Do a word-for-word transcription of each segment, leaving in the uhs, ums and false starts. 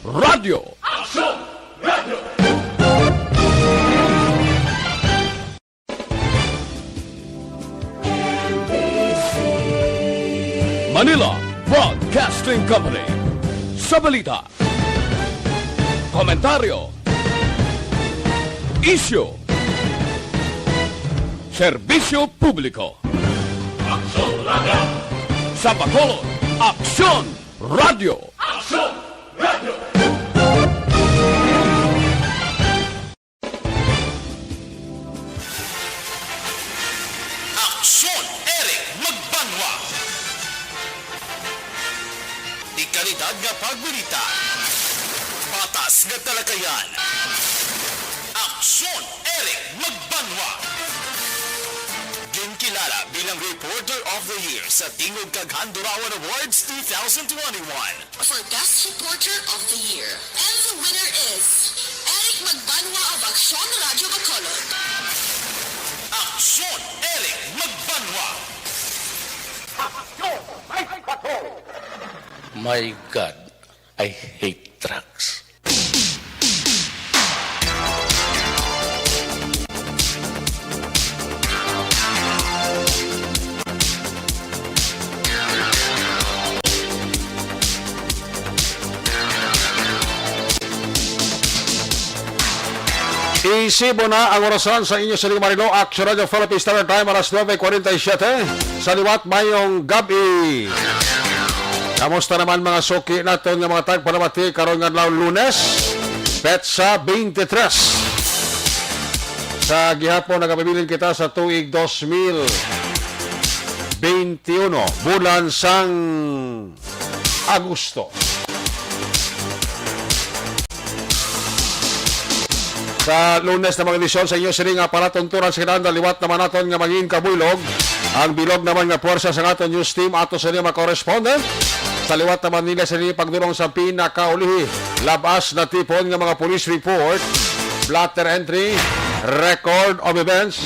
Radyo. Aksyon! Radyo! Manila Broadcasting Company. Sa balita, komentaryo, isyu, serbisyo publiko. Aksyon Radyo! Sa Bacolod, Aksyon Radyo! Aksyon Radyo! Aksyon Eric Magbanwa. Di kalidad nga pagbalita. Patas nga talakayan. Aksyon Eric Magbanwa. Ginkilala bilang Reporter of the Year sa Tingog kag Handurawan Awards two thousand twenty-one. For Best Reporter of the Year. And the winner is Eric Magbanwa of Aksyon Radyo Bacolod. Aksyon Eric Magbanwa. My God, I hate drugs. Isibo na ang orasan sa inyo sining Marino, Action Radio Philippines Standard Time, alas nuebe kwarenta y siete. Sa liwat, mayong gab-i. Kamusta naman mga suki naton nga mga tagpanamati karon nga adlaw, Lunes, petsa twenty-three? Sa gihapon, nagapabilin kita sa tuig dos mil twenty-uno, bulan sang Agosto. Sa Lunes na mga edisyon sa inyo sini nga palatuntunan sa kinahanglan, liwat naman naton nga mangin kabuylog ang bilog naman nga puwersa sa aton news team ato sa mga correspondent. Sa liwat naman nila sa inyo pagdulong sa pinakaulihi, labas na tipon nga mga police report, blotter entry, record of events,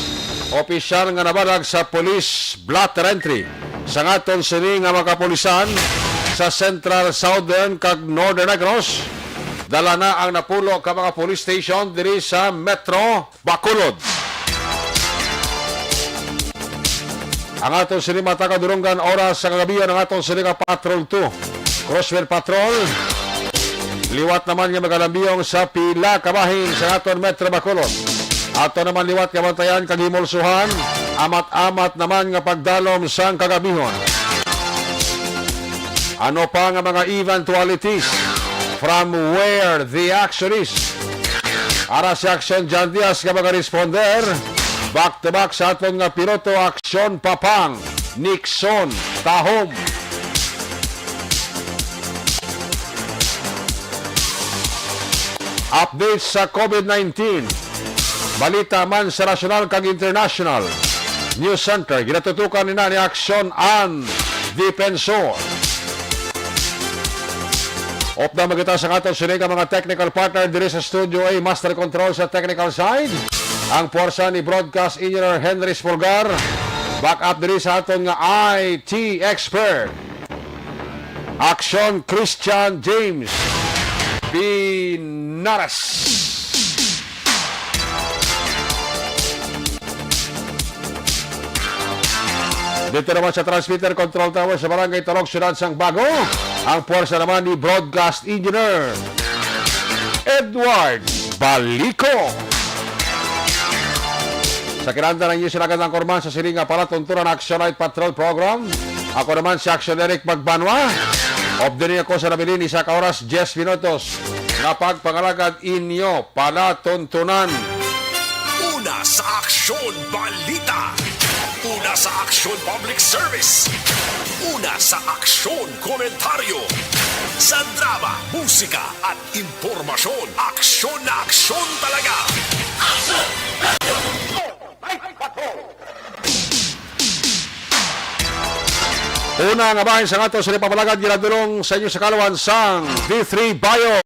opisyal nga nabalag sa police blotter entry. Sa ngaton sini nga mga kapulisan sa Central, Southern, kag Northern Negros, dala na ang napulo ka mga police station diri sa Metro Bacolod. Ang aton sini mga taga-Durongan, oras sa kagabihan ang aton sini nga Patrol two, Crossfire Patrol. Liwat naman nga magalambiyong sa pila ka bahin sa aton Metro Bacolod. Ato naman liwat nga bantayan kag himulsuhan, amat-amat naman nga pagdalom sang kagabihon. Ano pa nga mga eventualities from where the action is? Ara si Action John Diaz nga mga responder, back to back sa aton nga piloto, Action Papang Nixon Tahom. Update sa COVID nineteen. Balita man sa nasyonal kag international. News Center, ginatutukan nina ni Action An Defensor. Update man kita sa aton sini nga mga technical partner diri sa Studio A, Master Control sa technical side. Ang puwersa ni Broadcast Engineer Henry Spolgar. Back up diri sa aton nga I T expert. Action Christian James Pinares. Dito naman sa transmitter control tower sa Barangay Talog, Siyudad sang Bago, ang puwersa naman ni Broadcast Engineer Edward Balico. Sa kinahanglan ninyo sila katang kurman sa sini nga palatuntunan Action Night Patrol Program. Ako naman si Action Eric Magbanwa. Update ako sa nabilin isa ka oras, diyes minutos. Nga pagpangalagad inyo palatuntunan. Una sa Aksyon Balita. Una sa Aksyon Public Service. Una sa Aksyon Komentaryo. Sa drama, musika, at impormasyon, aksyon na aksyon talaga. Una nga bahin sa aton sa ipapalagad, ginadulong sa inyo sa kaluan sang D three Bio.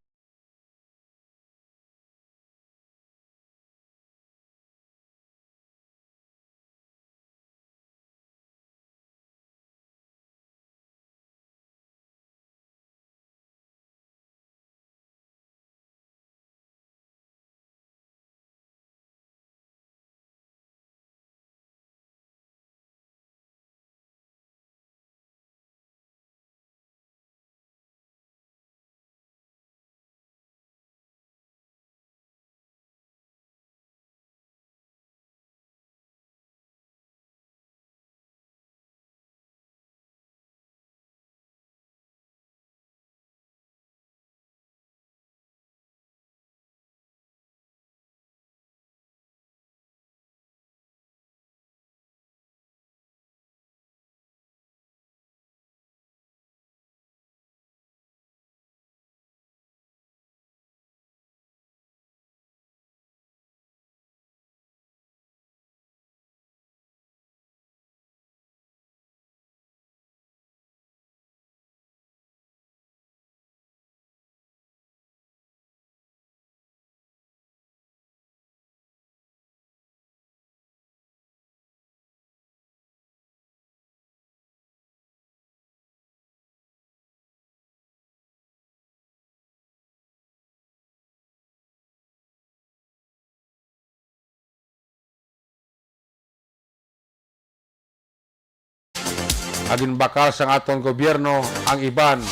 nga ginbakal sang aton gobyerno, ang iban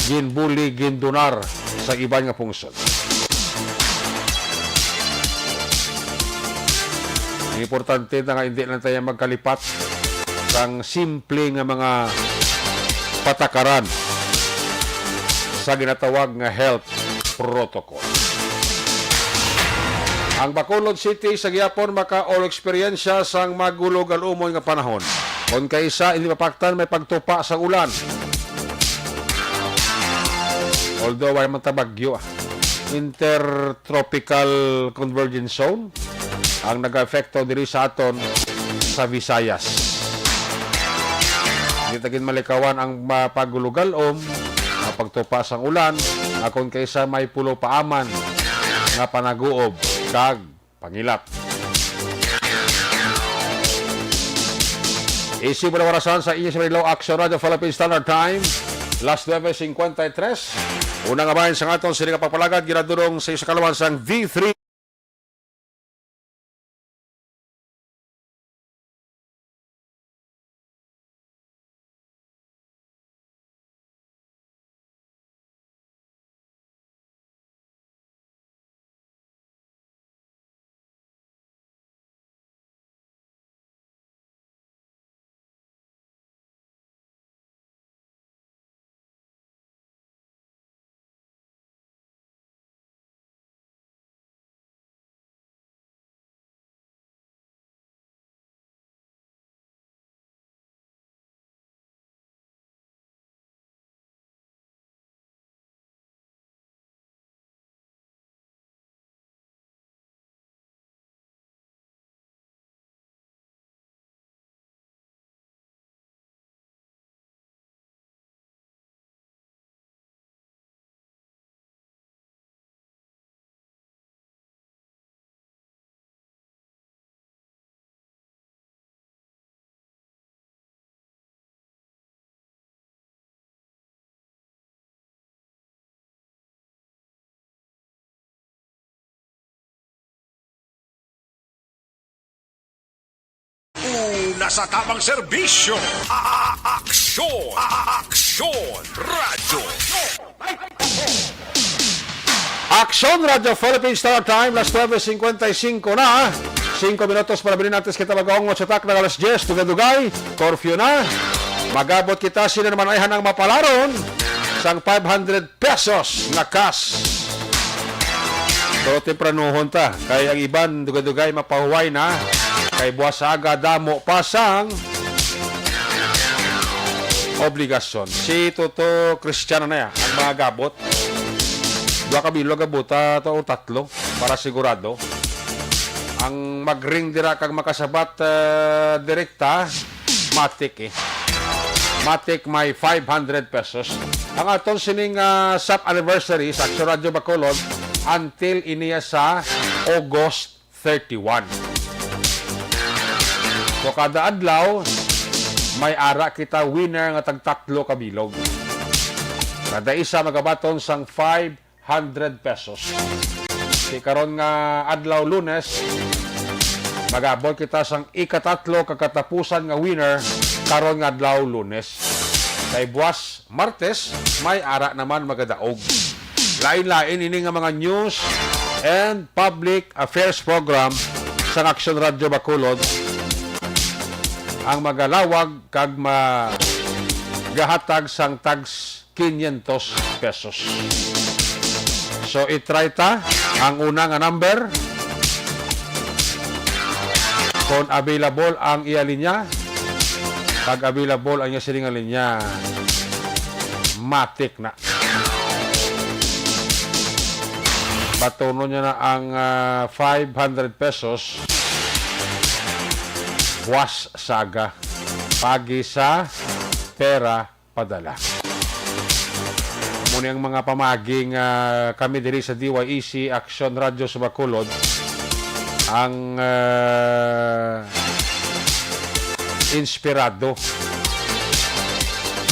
ginbuli, gindonar sa iban nga pungsod. Importante na nga hindi lang tayo magkalipat sang simple nga mga patakaran sa ginatawag nga health protocol. Ang Bacolod City sa gihapon maka-, o eksperyensya sang magulo-galumon nga panahon. Kon kaisa, hindi mapaktan may pagtupa sa ulan. Although, wala man ta bagyo, ah. Intertropical Convergence Zone ang nag-aapekto diri sa aton sa Visayas. Hindi ta gid malikawan ang ma-, pagulugalom, ang pagtupa sang ulan, akon kaysa may pulo paaman nga panaguob kag pangilat. Isip na warasan sa inyo sa Marilao Action Radio Philippine Standard Time, las nuebe cincuenta y tres. Una nga bahin sa aton sini nga pagpalagad, ginadurong sa isa kaluman sang V three. Una sa tamang serbisyo, a-, a-, aksyon, a-, a-, aksyon, radyo. Aksyon Radyo Philippine Star Time, las nuebe cincuenta y cinco na. Singko minutos para bilin antes kita mag-aungod sa takna nga alas diyes, dugay-dugay, curfew na. Magabot kita, sino naman ay hanang mapalaron sang five hundred pesos nga cash. Pero tempranuhon ta, kay ang iban dugay-dugay mapahuway na, kay buwas sa aga damo pa sang obligasyon. Si Toto Cristiano na ya, ang mga gabot. Dua ka bilog ang buta to, o tatlo, para sigurado. Ang magring dira kag makasabat, eh, direkta, matik eh. Matik may five hundred pesos. Ang aton sining, ah, sap anniversary sa Action Radio Bacolod until iniya sa August thirty-one. So, kada adlaw, may ara kita winner nga tagtatlo ka bilog. Kada isa magabaton sang five hundred pesos. Si karon nga adlaw, Lunes, magabot kita sang ikatatlo ka katapusan nga winner karon nga adlaw, Lunes. Kay buwas, Martes, may ara naman magadaog. Lain-lain ini nga mga news and public affairs program sang Action Radio Bacolod ang magalawag kag magahatag sang tags quinientos pesos. So, i-try ta ang una nga number. Kung available ang iya linya, pag available ang iya sining nga linya, matik na. Batunon niya na ang, ah, five hundred pesos. Buwas sa aga. Pagi sa pera padala. Mao ni ang mga pamagi nga kami diri sa D Y E C Action Radio sa Bacolod ang, ah, inspirado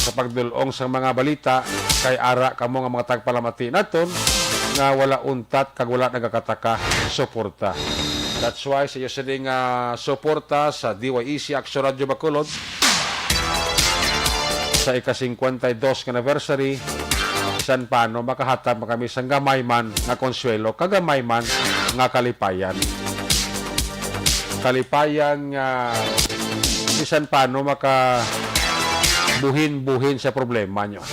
sa pagdul-ong sa mga balita, kay ara kamo nga mga tagpalamati naton nga wala untat kag wala nagakataka suporta. That's why sa iyo sini nga suporta sa D Y E C Action Radio Bacolod, sa ika-singkwenta y dos nga anniversary, bisan paano makahatag man kami sang gamay man nga konsuwelo, kag gamay man nga kalipayan. Kalipayan nga bisan paano makabuhin-buhin sa problema nyo.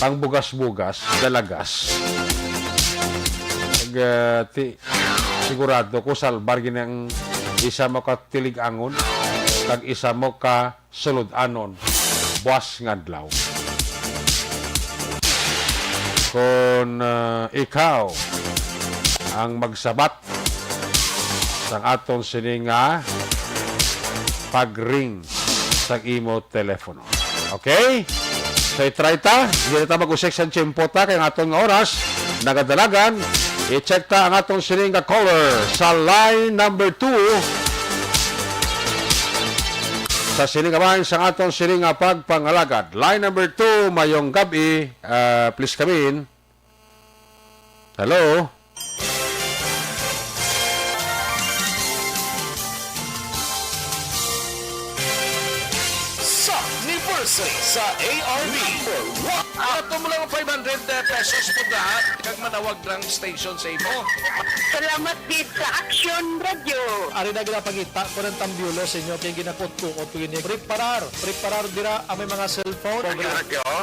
Pangbugas-bugas, dalagas. Kag, ah, ti-, sigurado ko, salbar gid ang isa mo ka tilig-angon, kag isa mo ka sulod-anon, buas nga adlaw. Kon, ah, ikaw ang magsabat sang aton sini nga pag-ring sang imo telepono. Okay? So, i-try ta. Dili ta mag-usik sang tiyempo ta, kay ang aton nga oras nagadalagan. I-check ta ang aton sini nga caller sa line number two. Sa sini nga bahin sang aton sini nga pagpangalagad. Line number two, mayong gab-i. Ah, please come in. Hello? Sa anniversary sa A R B. Number one. Ato mo lang five hundred pesos po na, kag manawag lang station sa imo. Salamat gid sa Action Radio. Ari na ginapangita ko ng tambyulo sa inyo, kay ginakot-kuot ko ini. Preparar, preparar dira ang may mga cellphone.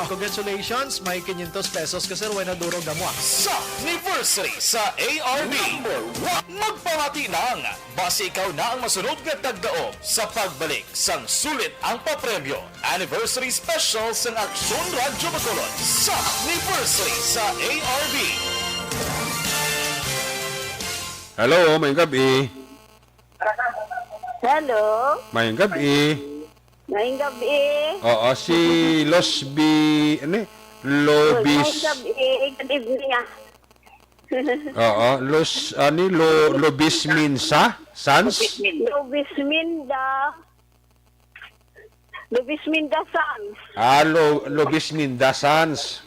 Congratulations, may quinientos pesos ka, sir, way na durog na mo, ah. Sa anniversary sa A R B. Number one. Magpamati lang. Basi ikaw na ang masunod nga tagdaog sa pagbalik sang sulit ang papremyo. Anniversary special sang Aksyon Radyo Bacolod sa anniversary sa A R B. Hello, mayong gabi. Hello. Mayong gabi. Mayong gabi. Oo, si Losby, ano eh? Lobis. Mayong gabi. Good evening, ah. Oo, Los, ano, Lo, Lobis Minsa? Sans? Lobis Minda. Lobis Minda Sans. Ah, Lo, Lobis Minda Sans.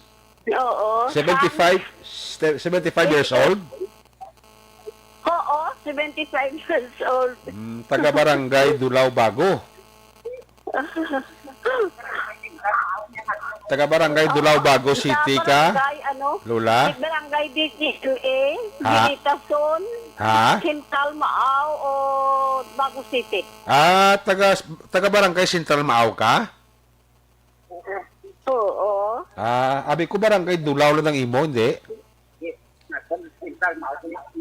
Oo, seventy-five, Sans. Se-, seventy-five years old? Oo, seventy-five years old. Mm, taga Barangay Dulao Bago. Taga Barangay Dulao Bago City ka, Barangay, ano, Lola? Barangay D G L A, Ha? Ginitason, Ha? Central Maaw o Bago City. Ah, taga, taga Barangay Central Maaw ka? Oo. Ah, abi ko Barangay Dulao lang ang imo, hindi? Central,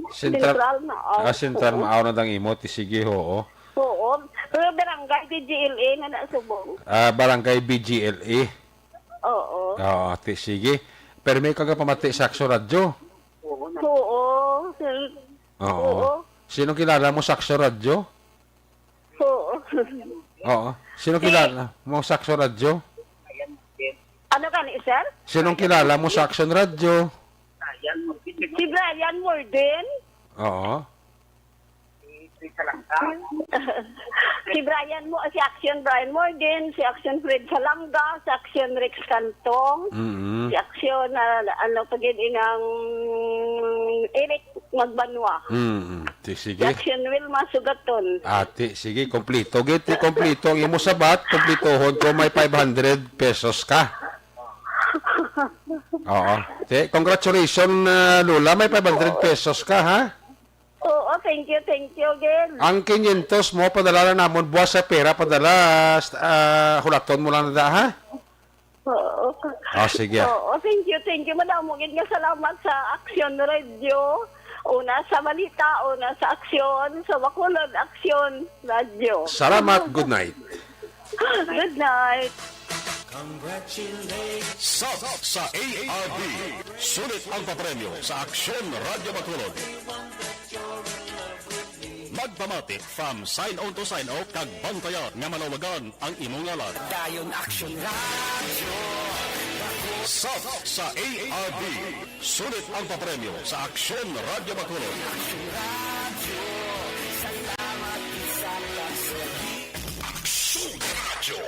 Central Maaw. Ah, Central Oo. Maaw na dang imo, ti sige, oo. Oo. Pero barangay B G L A na nasubong. Ah, barangay B G L A. Oo. Oo, ti sige. Pero may kagapamati sa Akso Radyo. Oo, sir. Oo. Oo. Sino kilala mo sa Akso Radyo? Oo. Oo. Sino Si kilala mo sa Akso Radyo? Ano gani, sir? Sinong kilala mo sa Aksyon Radyo? Si Brian Morden. Oo. Si Brian Mo-, si Aksyon Brian Morden, si Aksyon Fred Salanga, si Aksyon Rex Cantong, Mm-mm. si Aksyon, ah, ano pa gid inang Eric Magbanwa. Mm-mm. Ti-, Si sige. Aksyon Wilma Sugaton. Ati, sige, kompleto. Gid, ti, kompleto ang imo sabat, kompletohon ko may five hundred pesos ka. Oo. Ti, congratulations, ah, Lola, may five hundred pesos ka, ha? Oo, thank you, thank you, Gil. Ang quinientos mo, padala lang namon, buwas sa pera, padala, ah, hulaton mo lang na da, ha? Oo. Ah, sige. Oo, thank you, thank you. Madamo gid nga salamat sa Aksyon Radio. Una sa balita, una sa aksyon, sa Bacolod Aksyon Radio. Salamat. Good night. Good night. Sab sa A R B, sulit ang papremyo sa Aksyon Radyo Bacolod. Magpamati from sign on to sign off kag bantayan nga malawagan ang imong ngalan. Dayon Aksyon Radyo. Sab sa A R B, sulit ang papremyo sa Aksyon Radyo Bacolod. Aksyon Radyo.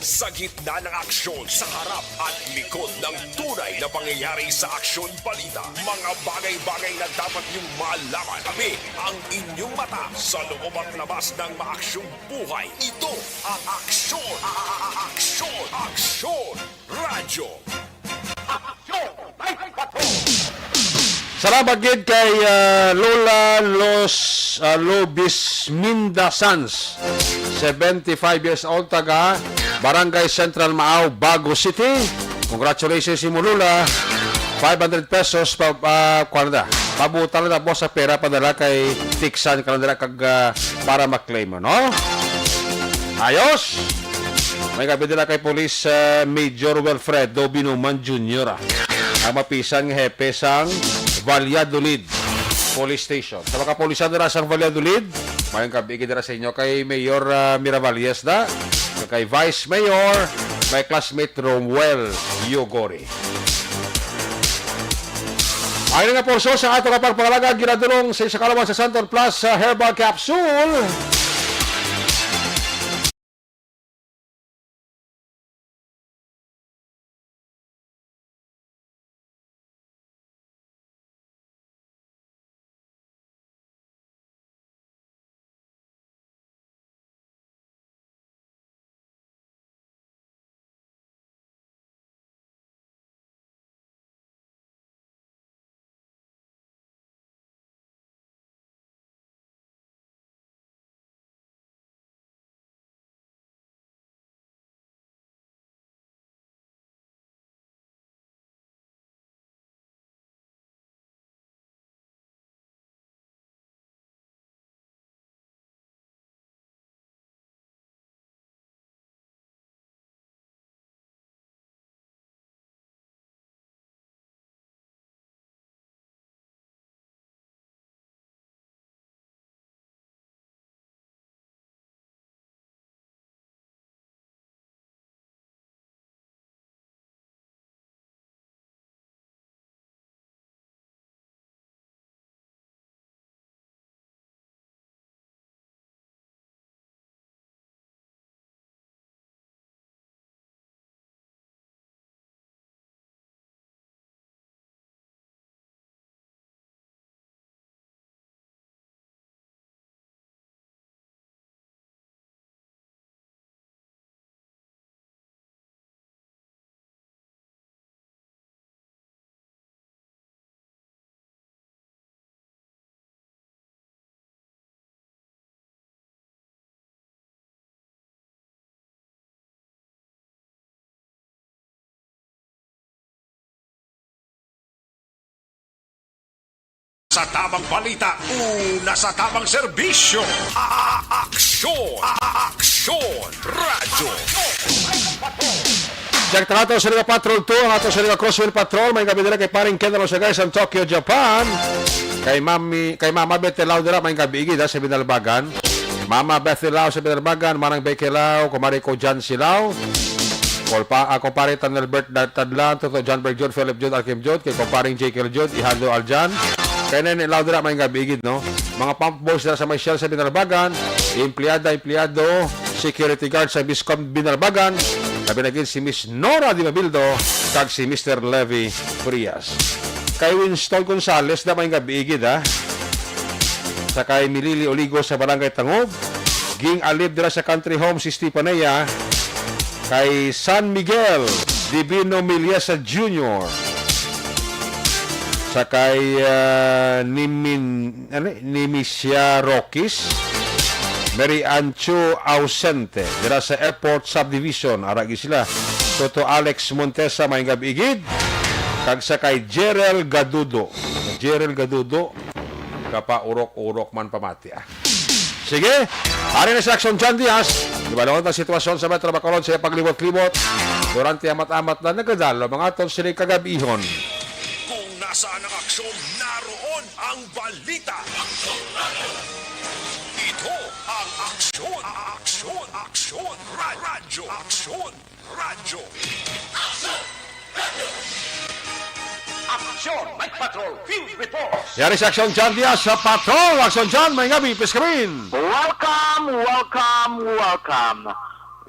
Sa gitna ng aksyon, sa harap at likod ng tunay na pangyayari sa Aksyon Balita, mga bagay-bagay na dapat niyong malaman. Kami ang inyong mata sa loob at labas ng maaksyong buhay. Ito ang Aksyon, a-, a-, a-, Aksyon, Aksyon Radyo. Salamat gid kay, ah, Lola Los, ah, Lobisminda Sanz, seventy-five years old, taga Barangay Central Maaw, Bago City. Congratulations sa imo, Lola. Five hundred pesos pa, ah, kuwan na. Pabutan na po sa pera, padala kay Tiksan ka lang dira kag, ah, para ma-claim mo, no? Ayos! May gabi nila kay Police, ah, Major Wilfredo Binuman Junior, ah, ang mapisan nga hepe sang Valladolid Police Station. Sa mga kapulisan nila sang Valladolid, mayong gabi gid dira sa inyo kay Mayor, ah, Miravalles na, kay Vice Mayor, my classmate Romuel Yugori. Ang nga porso sa ato nga pagpangalaga ginadulong sa isa ka alawan sa Santon Plus, ah, Herbal Capsule. Sa tamang balita, una sa tamang serbisyo. A-, a-, aksyon, a-, a-, aksyon, radyo. Check ta nato sa Liga Patrol two, ang ato sa Liga Crossville Patrol. May gabi nila kay paring Ken Rosagay sa Tokyo, Japan. Kay Mami, kay Mama Betty Lau dira, may gabi igid, ha, sa Binalbagan. Mama Bethy Lao sa Binalbagan, Manang Becky Lao, Kumari ko John Silao, Kolpa, ah, Kumpare Tan Albert Da-, Tadlan, Toto John Berg Jud, Philip Jud, Alkim Jud, kay Kumparing Jekyll Jud, Ihado Aljan. Kay Nene Lao dira, may gabi gid, no? Mga pump boys dira sa may Shell sa Binalbagan, empleyada, empleyado, security guard sa Biscom Binalbagan, labi na gid si Miss Nora Di Mabildo, kag si Mister Levy Frias. Kay Winston Gonzales na may gabi gid, ha? Sa kay Milili Oligo sa Barangay Tangub. Ging-alib dira sa country home si Stepania kay San Miguel, Divino Miliesa Junior. Sa kay, ah, Nimin-, ano, Nimisia Roquis, Mary Ancho Ausente, dira sa Airport Subdivision, ara gid sila. Toto Alex Montesa, may gabi gid. Kag sa kay Jerel Gadudo. Jerel Gadudo, kapaurok-urok man pamati, ah. Sige, ari na si Action John Diaz. Ibalon ang sitwasyon sa Metro Bacolod sa paglibot-libot. Durante amat-amat na nagadalo mga aton sini kagabihon. Kung nasaan ang aksyon, naroon ang balita. Ito ang Aksyon, Aksyon, Aksyon, Ra-, Radyo, Aksyon, Radyo. Aksyon, may patrol, field reports. Yari si Aksyon John Diaz sa Patrol. Aksyon John, may gabi, Piskamin. Welcome, welcome, welcome.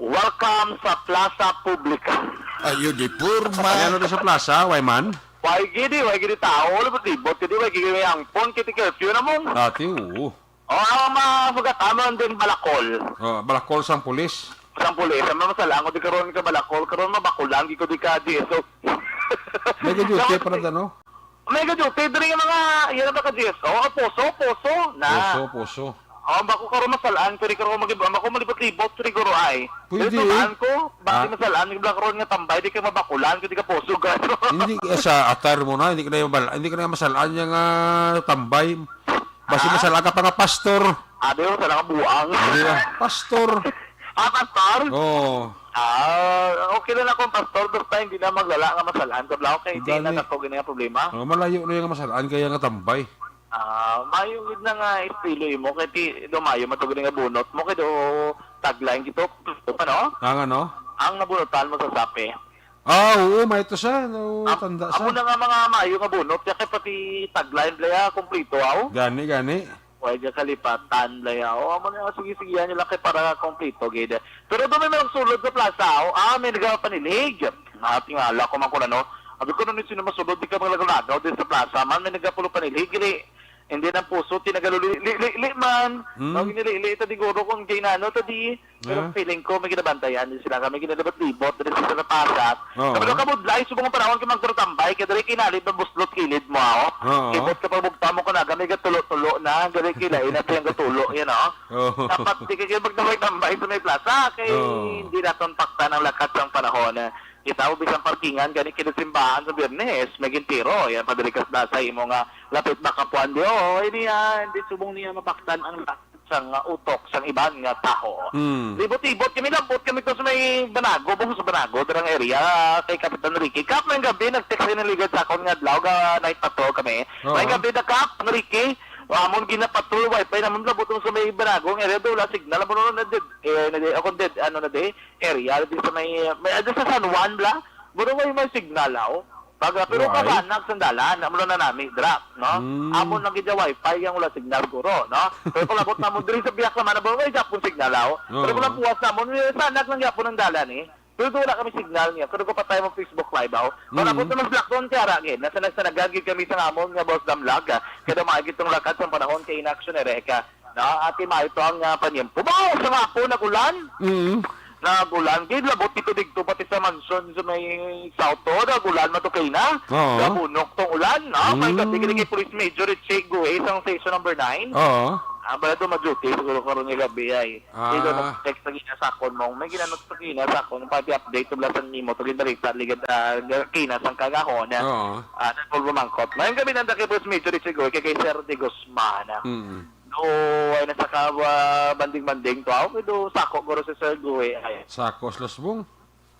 Welcome sa Plaza Publica. Ayo di purma. Ano sa plaza, way man? Way gidi, way gidi tao, libot-libot gidi, way gidi may angpon, kiti curfew na mong. Ati, oo. O, ang mga sugat amon din balakol. Oh, balakol sang pulis. Sang pulis, ang mga masalango di karon ka balakol, karon mabakulan gid ko di ka D S O. May gadyute para dano? May gadyute diri nga mga iya na ka D S O, o, puso, puso na. Puso, puso. O, bako karon masalaan, pero karon mag bako malibot-libot pero guro ay. Pwede. Pero tumaan ko, basi ah. Masalaan nga karon nga tambay di ka mabakulan, kung di ka puso gano. Hindi sa atar mo na, hindi ka na mabal, hindi ka na masalaan niya nga tambay. Basi ah? Masalaan ka pa nga pastor. Abi mo sa nakabuang. Hindi ba? Pastor. Ah, pastor? Oo. Ah, okay na lang kung pastor, basta hindi na maglala nga masalaan. Kablaw kay hindi na ako gini nga problema. Oh, malayo na yung masalaan kaya nga tambay. Ah, mayo gid na nga estilo imo kay ti do mayo matugod nga bunot mo kay do tagline gito ano? Ang ano? Ang nabunotan mo sa sape. Ah, oo, may to siya. No, tanda sa. Amo na nga mga maayo nga bunot, ya kay pati tagline bala ya, kompleto aw. Gani, gani. Way ga kalipatan bala ya. O, amo na, sige, sige, yan nila kay para kompleto gid. Pero doon may mga sulod sa plaza, aw. Ah, may nagapanilig. Ah, tingala ko man ko na, no? Abi ko na ni sino masulod, di ka maglagaw-lagaw din sa plaza man, may nagapulo panilig, gili. Hindi ng puso, tinagaluli-li-li man. Mm. Ang nilili, ito di guro kung gay na ano, ito di. Pero Ah. feeling ko, may ginabantayan din sila kami, ginalibot-libot, dali sila napasat. Oo. Kami daw kabudlay, subong ang panahon kay magturutambay, kaya dali kinalib ang buslot kilid mo, aho. Oo. Ibot ka pag bugta mo ko na, kami gatulo-tulo na, dali kilain natin ang gatulo, yan, oh. Oo. Dapat di ka kayo magtambay-tambay sa may plaza, kay Oo. hindi naton paktan ang lakat ng panahon. Kita mo, bisang parkingan, gani kinasimbahan sa Biyernes, may gintiro, yan, padalikas na sa imo nga lapit makapuan di, oh, hindi yan, hindi subong niya mapaktan ang lakat. Sang utok sang iban nga taho. Mm. Libot-libot kami, labot kami to sa may Banago, buhos sa Banago, darang area, kay Kapitan Ricky. Kap, may gabi, nag-text na ligad sa akon nga adlaw, ga night patrol kami. Oo. May gabi na, Kap, Ricky, amon ginapatrol, wifi, namon labot mo sa may Banago, nga area, wala signal, amon na dead, eh, na dead, ako dead, ano na dead, area, di sa may, may, ah, di sa San Juan, bla? Mura may, may signal, aw. Baga, pero Why? Kabanag sang dalan, amo lang na nami, dra, no? Mm. Amo lang gid ang wifi, ang wala signal, guro, no? Pero kung labot namon diri sa biyak naman, amo may Japon signal, aw. Oo. Pero kung napuwas namon, eh, sanag lang yapon ang dalan, eh. Pero doon wala kami signal niya. Pero kung patay mo Facebook Live, aw. Kung Mm. labot naman sa lakton, kaya ra, gid. Nasa nagsanagan gid kami sa ngamon nga boss damlag, ah. Kaya dumay gid tong lakad sa panahon kay inaksyon, eh, reka. Na, ati maayo to ang, ah, panyempo. Ba, sa nga po, nagulan? Mm. Nagulan. Gid, labot dito, dito, pati sa mansion, sa may South to, nagulan, matukay na. Oo. Nabunok tong ulan, no? May Mm. gabi, gini kay Police Major Richie Guez, ang station number nine. Oo. Ah, bala to, ma-duty, siguro karon nga gabi ay. Ah. Ito, nag-text na gina sa akon mo. May ginanot sa gina sa akon, pati update, tubla sa nimo, to ginarita, ligad, ah, kina sang kagahon. Oo. Ah, nagpulbumangkot. Mayong gabi, nanda kay Police Major Richie Guez, kay, kay Sir De Guzman. Mm. Do, ay nasa ka, ah, banding-banding to. Ako, do, sako, guro si Sir Guy. Ay. Sako, sa lusbong.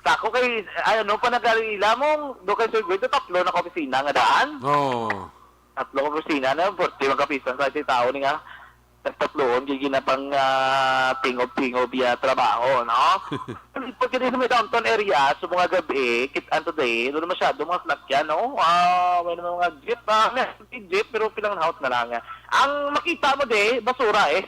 Sako kay, ay, ano pa nagaling ila mo? Do kay Sir Guy, do tatlo na ka opisina nga daan. Oo. Tatlo ka opisina na, forty man kapisan sa si tao ni nga. Tatloon, gigi na pang, ah, tingob-tingob ya trabaho, no? Pagka di sa may downtown area, sa mga gabi, kit-, ano today, doon masyado mga salakyan, no? Ah, may mga jeep, ah, may jeep, pero pilang hawt na lang. Ang makita mo di, basura eh.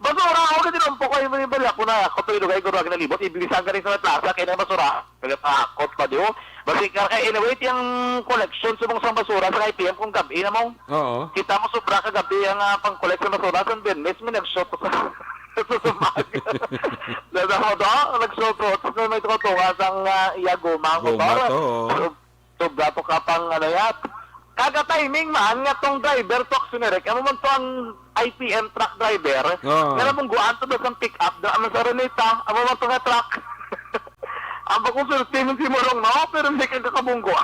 Basura ako, kasi nung po kayo may bali ako na, ako to yung lugar, guro, ang nalibot, ibilisan ka rin sa plaza, kaya na basura. Nagapakot pa di, oh. Basi ka, kay anyway, yung collection sa mong sang basura sa I P M kung gabi na mong Oo. Kita mo, sobra ka gabi ang ah, pang-collect sa basura, sa Biyernes, may nag-shoot sa, sa sumag. Nasa mo to, nag-shoot, tapos may tunga-tunga sang ah, iya guma ang Guma motor. to, oo. So, sobra to ka pang, ano yan. Kaga timing man, nga tong driver to, Action Eric, amo man to ang I P M truck driver, Oo. Nga namungguan to, sa pick up, da, amo sa Araneta, amo man to nga truck. Ang bakong sulti mo si Morong, no? Pero hindi ka kakabunggo.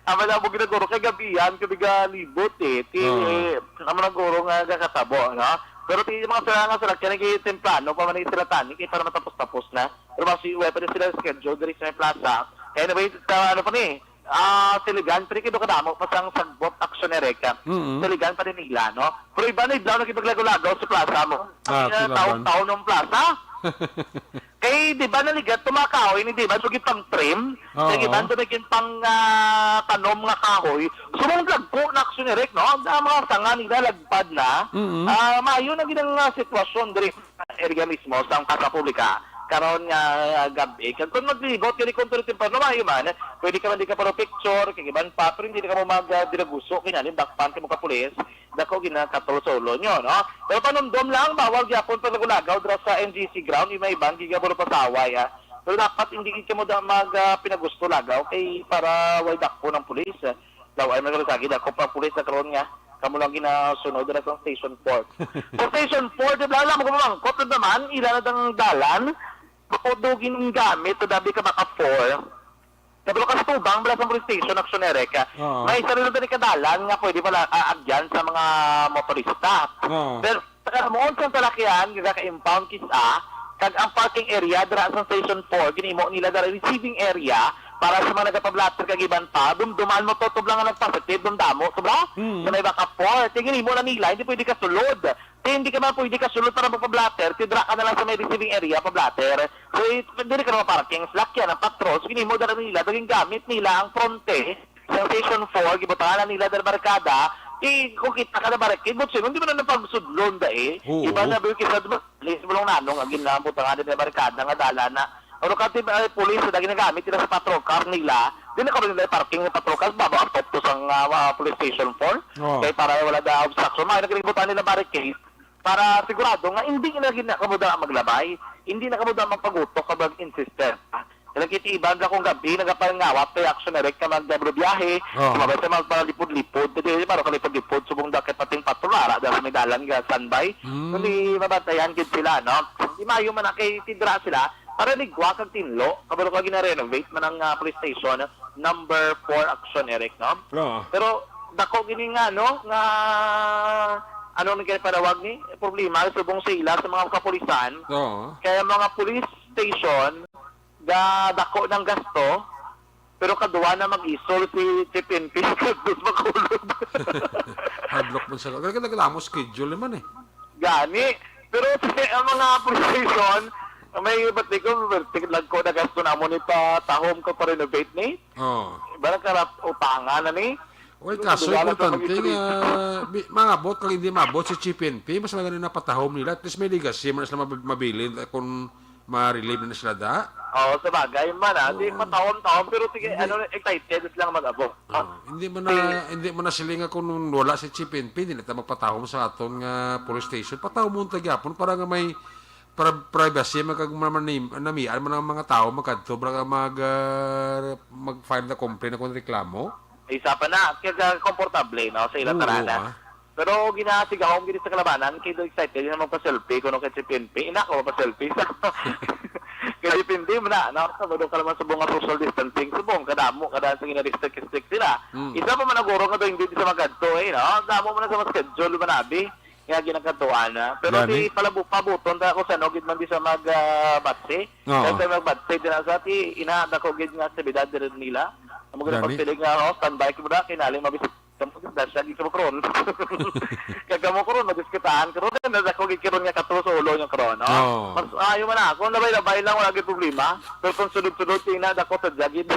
Ang malabog na guro, kay gabihan, kay biga libot eh. Ti, Oo. Ang mga guro nga kakatabo, no? Pero ti, mga sila nga sila, kaya naging temprano pa man sila tani, kay para matapos-tapos na. Pero mas iuwi pa din sila sa schedule, diri sa may plaza. Anyway, sa ano pa ni, ah, Siligan, pero kido kadamo pa sang sagbot, Action Eric. Mm-mm. Siligan pa din nila, no? Pero iba na idlaw, nakipaglagaw-lagaw sa plaza mo. Ah, Ang, ah, sila taon-taon ng plaza. Kay, di ba, naligat, tumakaw, ini, di ba, sugi pang trim. Oo. Kay, di ba, ito naging pang, ah, tanom nga kahoy. Sumang dagko na, Action Eric, no? Ang mga sanga nila, lagpad na. Mm-mm. Ah, maayo na gid ang, ah, sitwasyon diri. area mismo sang Plaza Publica karon nga gab-i. Kag kung maglibot ka ni kontra temprano, maayo man, pwede ka man di ka paro picture, kag iban pa, pero hindi na ka mo mag, ah, diraguso, kay nalindakpan ka mo ka pulis, dako ginakatol sa ulo nyo, no? Pero panumdom lang, bawal gyapon pag nagulagaw dira sa N G C ground, yung may ibang gigabalo pasaway, ah. Pero dapat hindi gid ka mo da mag, ah, pinagusto lagaw, kay para way dakpo ng pulis, ah. Daw ay may sagid ako pa pulis na karon nga kamo lang ginasunod dira sa Station four. Sa Station four, di ba, alam ko, mamangkot na naman, ila na dang dalan, bako do gingamit, to dabi ka baka four. Kabalo ka sa tubang, bala sa police station, Action Eric, ah. Oo. May sarili na ni kadalan nga pwede pala aagyan sa mga motorista. Oo. Pero sa karamuon sa talakyan, nga ka-impound kis-a, kag ang parking area dira sa Station four, ginimo nila dira receiving area para sa mga nagapablatter kag iban pa. Dumduman mo, to, tublang nga nagpositive, dumdamo, tubla? Mm. Sa may baka four, tingin mo na nila, hindi pwede kasulod. Kaya hindi ka man pwede kasulod para magpa-blotter, tidra ka na lang sa may receiving area pa-blotter. So, it, dili ka na maparking, salakyan ang patrol. So, ginimo dala nila, naging gamit nila ang fronte sa Station four, gibutangan na nila dala barkada, eh, kung kita ka na barkada, but sino, hindi mo na napagsudlon da eh. Oo. Iba na ba yung kisa, di ba? Alis mo lang nanong, ang ginabutangan nila barkada nga dala na. Pero kati ba, eh, pulis, na ginagamit nila sa patrol car nila, di na karon nila parking ng patrol car, baba ang to sa, ah, ah, police station four. Oo. Kaya para wala da obstruction, may nagributan nila barricade, para sigurado nga hindi na gina-, kamo da maglabay, hindi na kamo da magpagutok kag mag-insister. Kaya nakita iban na kung gabi, nagapangawat kay Action Direct ka magdablo biyahe, Oo. sumabay sa magpalipod-lipod, hindi, hindi para kalipod-lipod, subong da kay pating patrol, ara da sa may dalan nga standby. Mm. Kundi mabantayan gid sila, no? Hindi mayo man na kay tidra sila, para ligwa kag tinlo, kabalo ka gina-renovate man ang, ah, police station, number four Action Direct, no? Oo. Pero dako gini nga, no, nga, ano ni kay panawag ni? Problema, subong sa ila sa mga kapulisan. Oo. Kaya mga police station, ga dako ng gasto, pero kadwa na mag-isol si Chief N P, kag dos makulog. Hard luck man sa, kaya nagdamo schedule naman eh. Gani. Pero ang mga police station, may ba't di ko, ba't di lang ko na gasto na mo ni pa tahom ko pa renovate ni? Oo. Iba lang karat utangan na ni? Well, Ano kaso, ba, importante mag-isip? nga, bi-, mangabot kag hindi mabot si Chief N P, mas maganda na patahom nila. At least may legacy man sila mab-, mabilin, eh, kung ma-relieve na sila da. Oo, sa bagay man, ah. Di Oo. matahom-tahom, pero sige, Hindi. ano, excited sila mag-abot. Oo. Hindi man na, Sige. hindi man na sila nga kung wala si Chief N P, hindi na ta magpatahom sa aton nga police station. Patahom mo gyapon para nga may pra-, privacy, magkag-, manim-, namian man ang mga tao, magkadto, para nga mag, ah, mag-file na complaint kung reklamo. Isa pa na, kaya komportable, no, sa ilang Oo, tanan. ah. Pero ginasigahom gid sa kalabanan, kay do excited na magpa-selfie kuno kay si P N P. Ina ko, magpa-selfie sa kay depende mo na, no? Sa ka naman sa bunga social distancing, subong kadamo, kada sa gina-restrict-restrict sila. Mm. Isa pa man ang guro nga do hindi sa magkadto, eh, no? Damo man sa mas schedule, manabi, nga ginakadtuan na. Pero Gani? di palabu-, pabuton ta ako sa no, gid man di sa mag, ah, batse. Oo. Kaya sa magbatse, di na sa ti, ina, dako gid nga aktibidad diri nila. Amo gid ang Gani? pagpilig nga, oh, standby ko muna, kinaling mabis-, Kamo gid, dasya gid kamo karon. Kag kamo karon, madiskitahan karon, na ako gid karon nga kato sa ulo niyo karon, no? Oo. Mas ayo man na, kung labay-labay lang, wala gid problema. Pero kung sunod-sunod, tina, dako sa jagid.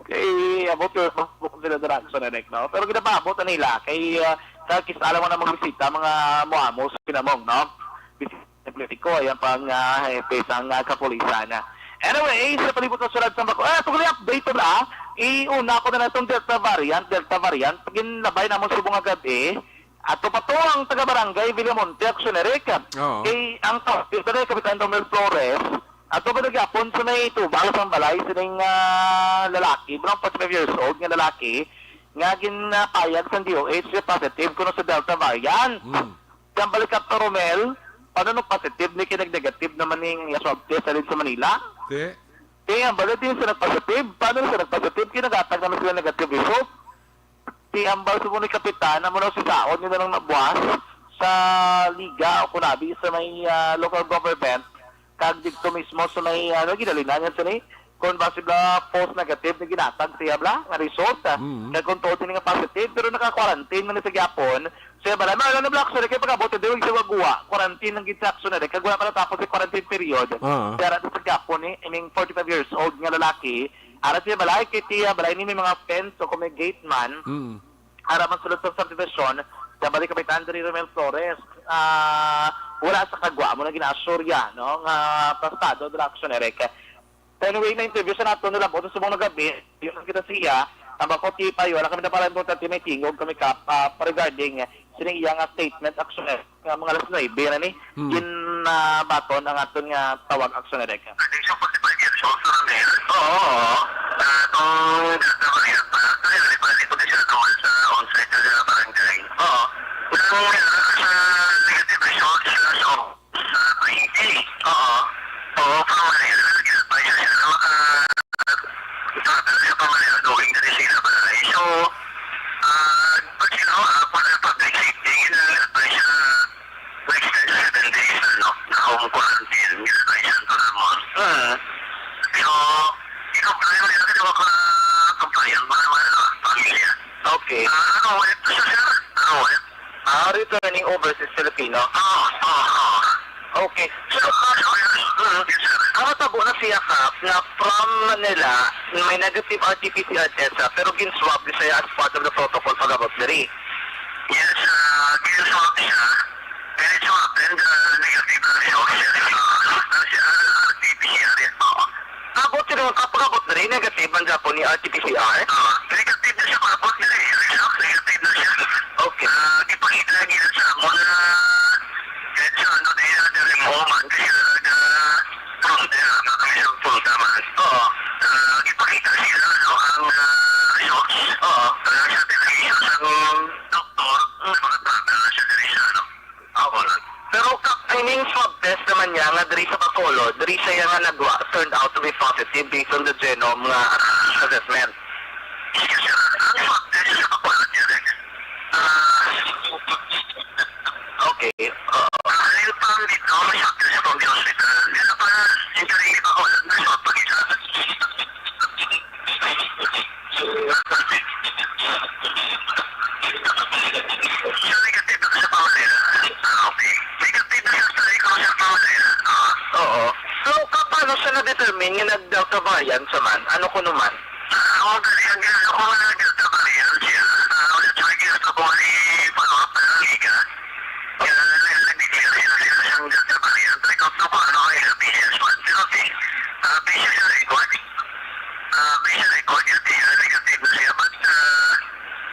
Kay, abot ko, mas bukod sila sa Raxo na, no? Pero ginapaabot na nila, kay, ah, sa kis-a lang mo na magbisita, mga muamo sa Pinamong, no? Bisita politiko, ayan pang, ah, hepe sang, ah, kapulisan. Anyway, sa palibot ng sulad sa Baco, ah, tungkol yung update na, iuna ko na lang itong Delta variant, Delta variant, ginlabay namon subong nga gabi, ato pa to ang taga-barangay Villamonte, Action Eric. Oo. Kay ang tawag, ito na yung Kapitan Romel Flores, ato ba nagyapon sa may tubang sa balay, sining, ah, lalaki, mga forty-five years old nga lalaki, nga ginapayag sa D O H nga positive kuno sa Delta variant. Mm. Ang balik ka, Romel, paano nung positive ni kay nag-negative naman ning swab test alin sa Manila? Te? Kaya ang balik din sa nag-positive, paano sa nag-positive, kinagatag naman sila negative result? Ti ambal sa ni Kapitan, amo na si Saon, yun na lang nabuwas sa Liga o Kunabi sa may, ah, local government, kag dito mismo sa may, ano, ginalinan niya sini, kung ba sila false negative na ginatag siya bla, nga result, ah. Mm. Kag kung tuod sini nga positive, pero naka-quarantine man sa gyapon, siya bala, may alam na bla, actually, kay pag-abot, hindi, huwag siya maguwa. Quarantine lang gid sa actually, kag wala pa natapos yung quarantine period. Ah. Kaya natin sa gyapon, eh, I mean, forty-five years old nga lalaki, ara siya balay, kay tiya, balay ni may mga fence o kung may gate man, Mm. ara man sulod sa subdivision, Nabalik Kapitan diri Romel Flores, ah, wala sa kagwa mo na ginaassurya, no, nga pastado dira aksyon, Eric. Sa anyway, na-interview sa nato nila, buto subong nga gabi, yun ang kita siya, ang bako ti payo, wala kami na para importante may tingog kami kap, ah, regarding sining iya nga statement, aksyon, Eric, nga mga alas nuebe na ni, Hmm. ginabaton ang aton nga tawag, aksyon, Eric. Attention forty-five years old, Romel. Oo, oo. Ah, itong Delta variant pa. Actually, ready pa, ready pa siya tungkol sa on-site sa barangay. Oo. Nang meron sa negative result siya sa, sa twenty. Oo. Oo, from Manila, nag-advise siya na maka-, travel siya from Manila going diri sa ila balay. So, ah, but you know, ah, for the public safety, gina-advise siya na extend sa seven days na, no, na home quarantine, gina-advise siya to namon. Mm. So, i-comply mo nila, kasi maka-comply ang mga, mga, ano, pamilya. Okay. Ah, ano, wala ito siya, sir? Ano, wala? Ah, returning overseas Filipino. Ah, ah, ah. Okay. So, ah, ah, ah, yes, sir. Ang natabo na siya, Kap, na from Manila, may negative R T P C R test siya, pero gin-swab ni siya as part of the protocol pag-abot diri. Yes, ah, gin-swab siya. And it so happened, ah, negative na siya. Ah, siya, ah, R T P C R yan. Oo. Abot sila, kapag-abot na rin, negative man gapon ni R T P C R? Ah, negative na siya, pag-abot na rin. Result, negative na siya. Okay. Ah, ipakita lagi na sa amo na kahit sa ano na yan, dali mo man, kasi talaga, frontier, na kami sa punta man. Oo. Ah, ipakita sila, no, ang, ah, results. Oo. Ah, sa definition sa doktor, mm, mga travel na siya dali sa, ano, Ako lang. Pero ka-, I mean, swab test naman niya nga diri sa Bacolod, diri siya nga nagwa, turned out to be positive based on the genome nga assessment. Yes, sir. Ang swab test sa Bacolod niya rin. Ah, okay. Oo. Ah, yung pang dito, may swab test sa Pambi Hospital. Kaya pa, yung kanina pa ako, may swab pa kita. Siya negative na siya pa, sir. Ah, okay. Negative na siya sa ikaw, sir, pa, sir. Ah. Oo. So, ka-, paano siya na-determine nga nag-Delta variant siya man? Ano kuno man? Ah, ako, dali, ang ginagawa ko nga nag-Delta variant siya. Ah, ako siya, tsaka ginagawa ko ni follow-up na lang, ika. Kaya na, na, na-declare siya na siya siyang Delta variant. Record ko kung ano ang L P S one. Pero, okay. Ah, based siya sa record. Ah, based sa record, L P S negative na siya, but, ah,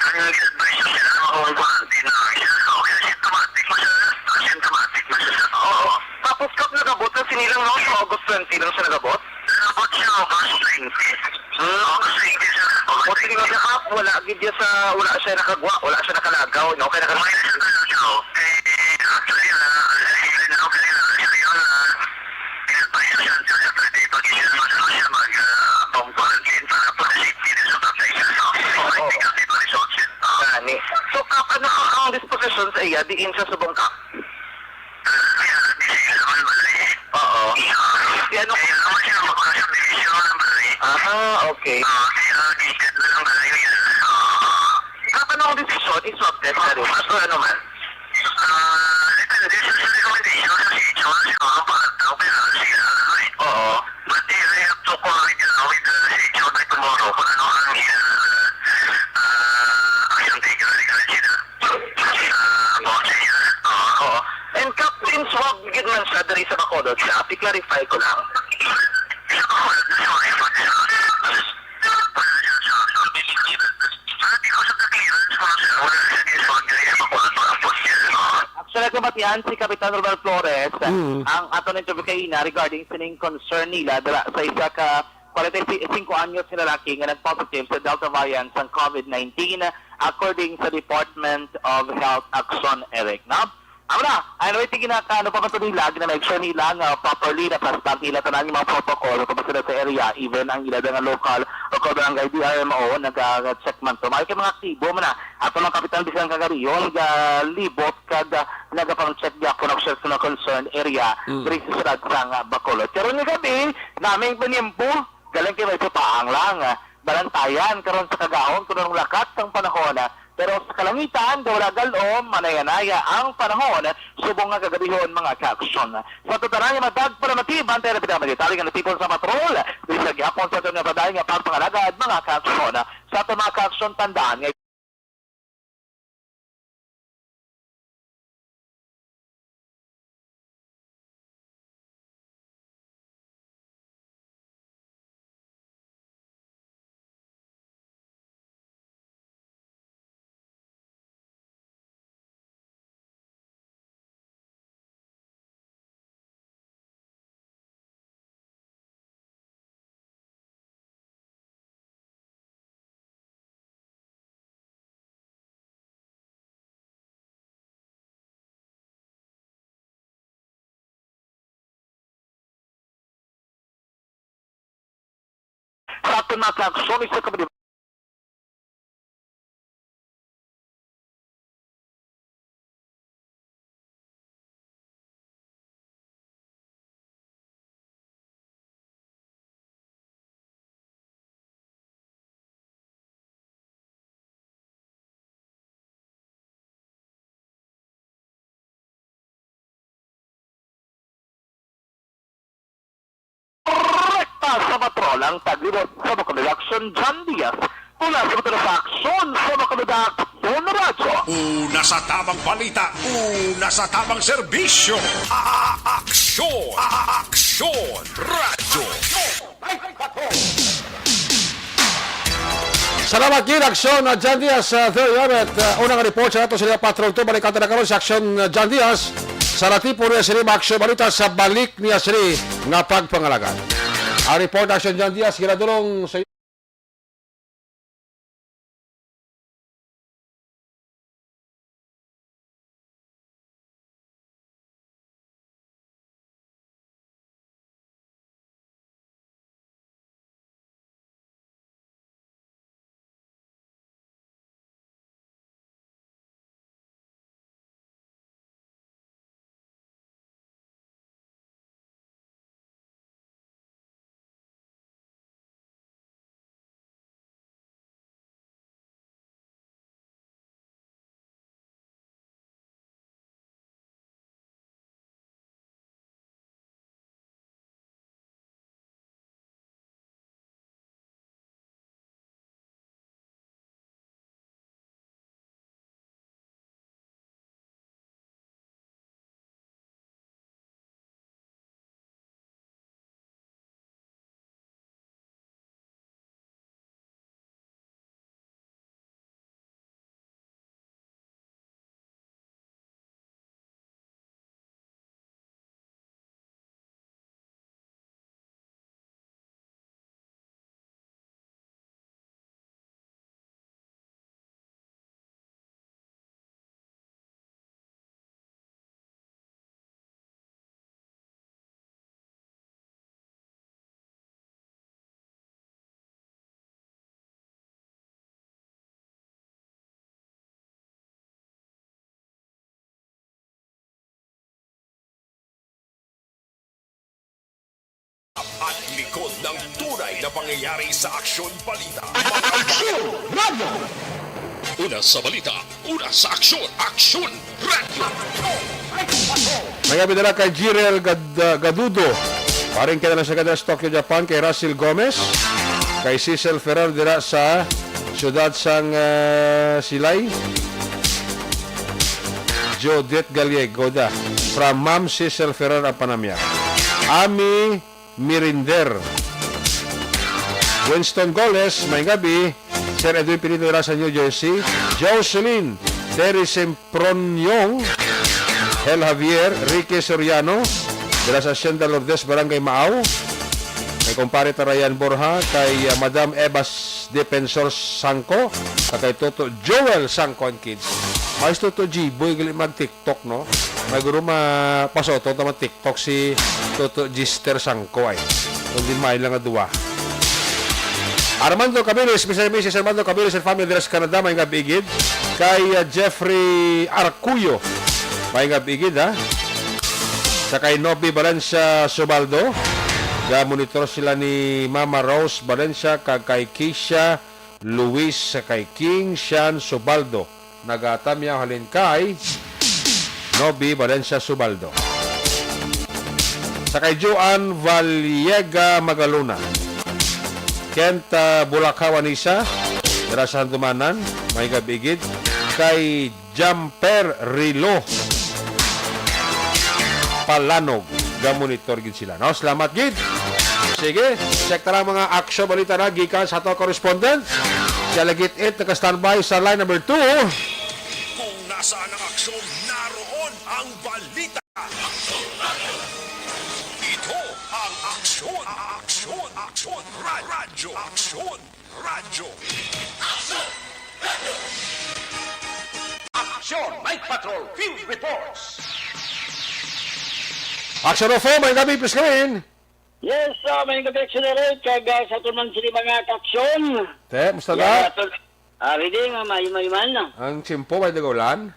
ang advice na sila, home quarantine na lang siya. So, okay, asymptomatic mo siya, asymptomatic mo siya, sir. Oo. Tapos, Kap, nag-abot na sini lang, no? Sa August twenty lang siya nag-abot? Nag-abot siya August twenty. Hmm. August twenty, sir. August O, sige nga twenty. Siya, Kap, wala gid siya sa, wala siya nakagwa, wala siya nakalagaw, no? Kaya naka- Wala siya nakalagaw. Eh, actually, ah, eh, eh, okay, ah, actually, ah, Kaya pa siya, siya, siya, pwede pag-isip mo sa siya mag, ah, home quarantine para po sa safety na sa patay siya. So, Oo. Hindi kami ma-result siya. Gani. So, Kap, ano ang, ang disposition sa iya diin sa subong, Kap? Ah, kaya, busy siya sa balay. Oo. Si ano? Kaya naman siya, mabaka siya, busy siya sa balay. Ah, okay. Ah, kaya, gated na lang balay niya. Kap, ano ang desisyon? I-swab test na rin. At ano man? Ah, depende sa, sa recommendation sa C H O, siguro pag-adto, kailangan sila, ano eh. Oo. But if I have to call with, uh, with the C H O by tomorrow, kung ano ang, uh, uh, action taken regarding sila. Uh, about sa ila. Oo. Oo. And Kap, since swab gid man siya diri sa Bacolod, Kap, i-clarify ko lang. Sa Bacolod, sa Bacolod, sa Bacolod. Actually, kung batian si Kapitan Romel Flores, Mm. ang aton interview kaina regarding sining concern nila dala sa isa ka forty-five anyos nga lalaki nga nag-positive sa Delta variant sang COVID nineteen, according sa Department of Health Action, Eric, no? Amo na, anyway, tingin na ka, ano pa man to nila, gina-make sure nila nga properly na-pass ang ila tanan nga mga protocol, kung sila sa area, even ang ila nga local o kung barangay D R M O, nag-check man to. May kay mga aktibo man na, ato lang kapitan bisan kagariyon, galibot kag, ah, nagapang-check gyapon ang sa mga concerned area, Mm. diri sa siyudad sang, ah, Bacolod. Pero ni gabi, naming panimpo, galing kay may paang lang, ah, balantayan karon sa kagahom kung anong lakat sang panahon, ah, Pero sa kalangitan, daw wala galom, manaya-naya ang panahon, subong nga kagabihon, mga kaaksyon. Sa tanan nga madagpalamati, bantay na pinamadetali nga natipon sa patrol, bisa gihapon sa aton nga padayon nga pagpangalagad, mga kaaksyon. Sa aton, mga kaaksyon, tandaan nga Mga kaaksyon, isa ka ba Rekta sa patrol ang taglibot sa Bacolod Aksyon, John Diaz. Mula sa Bacolod sa Aksyon, sa Bacolod Aksyon Radyo. Una sa tamang balita, una sa tamang serbisyo. A-, Aksyon, A-, Aksyon Radyo. Salamat gid, Aksyon, uh, John Diaz, uh, Theo Yabet. Uh, unang report sa ato sila Patrol two. Balikan ta na karon si Aksyon, uh, John Diaz. Sa natipon niya sini, Aksyon Balita, sa balik niya sini nga pagpangalagad. Ang report, Aksyon John Diaz, ginadulong sa At likod ng tunay na pangyayari sa Aksyon Balita. Aksyon Radyo! Una sa balita, una sa aksyon, Aksyon Radyo. May gabi dala kay Jirel Gad-, Gadudo. Paring kay na sa Tokyo, Japan, kay Russell Gomez, kay Cecil Ferrer dira sa siyudad sang, ah, Silay. Judith Gallego da. From Ma'am Cecil Ferrer ang panamya. Ami Mirinder. Winston Goles, may gabi. Sir Edwin Pinito dira sa New Jersey. Jocelyn, Terry Semproniong, Hel Javier, Ricky Soriano, dira sa Hacienda Lourdes, Barangay Maaw. Kay kumpare ta Ryan Borja, kay, ah, Madam Eva S-, Defensor Sangko, kag kay Toto Joel Sangko and kids. Mas Toto G-Boy, gali mag-TikTok, no? May guro ma-, pasoto ta mag-TikTok si Toto Gister Sangko ay. Kung din may lang nga duwa. Armando Cabilis, Mister and Missus Armando Cabilis and family dira sa Canada, may nga bigid. Kay, ah, Jeffrey Arcuyo, may nga bigid, ha? Sa kay Nobi Valencia Subaldo, ga-monitor sila ni Mama Rose Valencia kag kay Keisha Luis, sa kay King Sean Subaldo. Nagatamyaw halin kay Nobi Valencia Subaldo. Sa kay Joan Valiega Magalona. Kent, ah, Bulacao Anisa, dira sa Handumanan, may gabigid. Kay Jamper Rilo Palanog, ga-monitor gid sila, no? Salamat gid. Sige, check ta lang mga aksyon balita na gikan sa ato correspondent. Siya lagi it naka-standby sa line number two. Kung nasaan ang aksyon, naroon ang balita. Ito ang aksyon, aksyon, aksyon, ra-, radyo, aksyon, radyo. Aksyon, Night Patrol, Field Reports. Aksyon O F O, may gabi, please come in. Yes, uh, may gabi, Action Eric, kag, uh, sa tuman sini mga kaksyon. Te, musta na? Ato, ah, ready nga may, may man na. Ang tiyempo, may nag-ulan?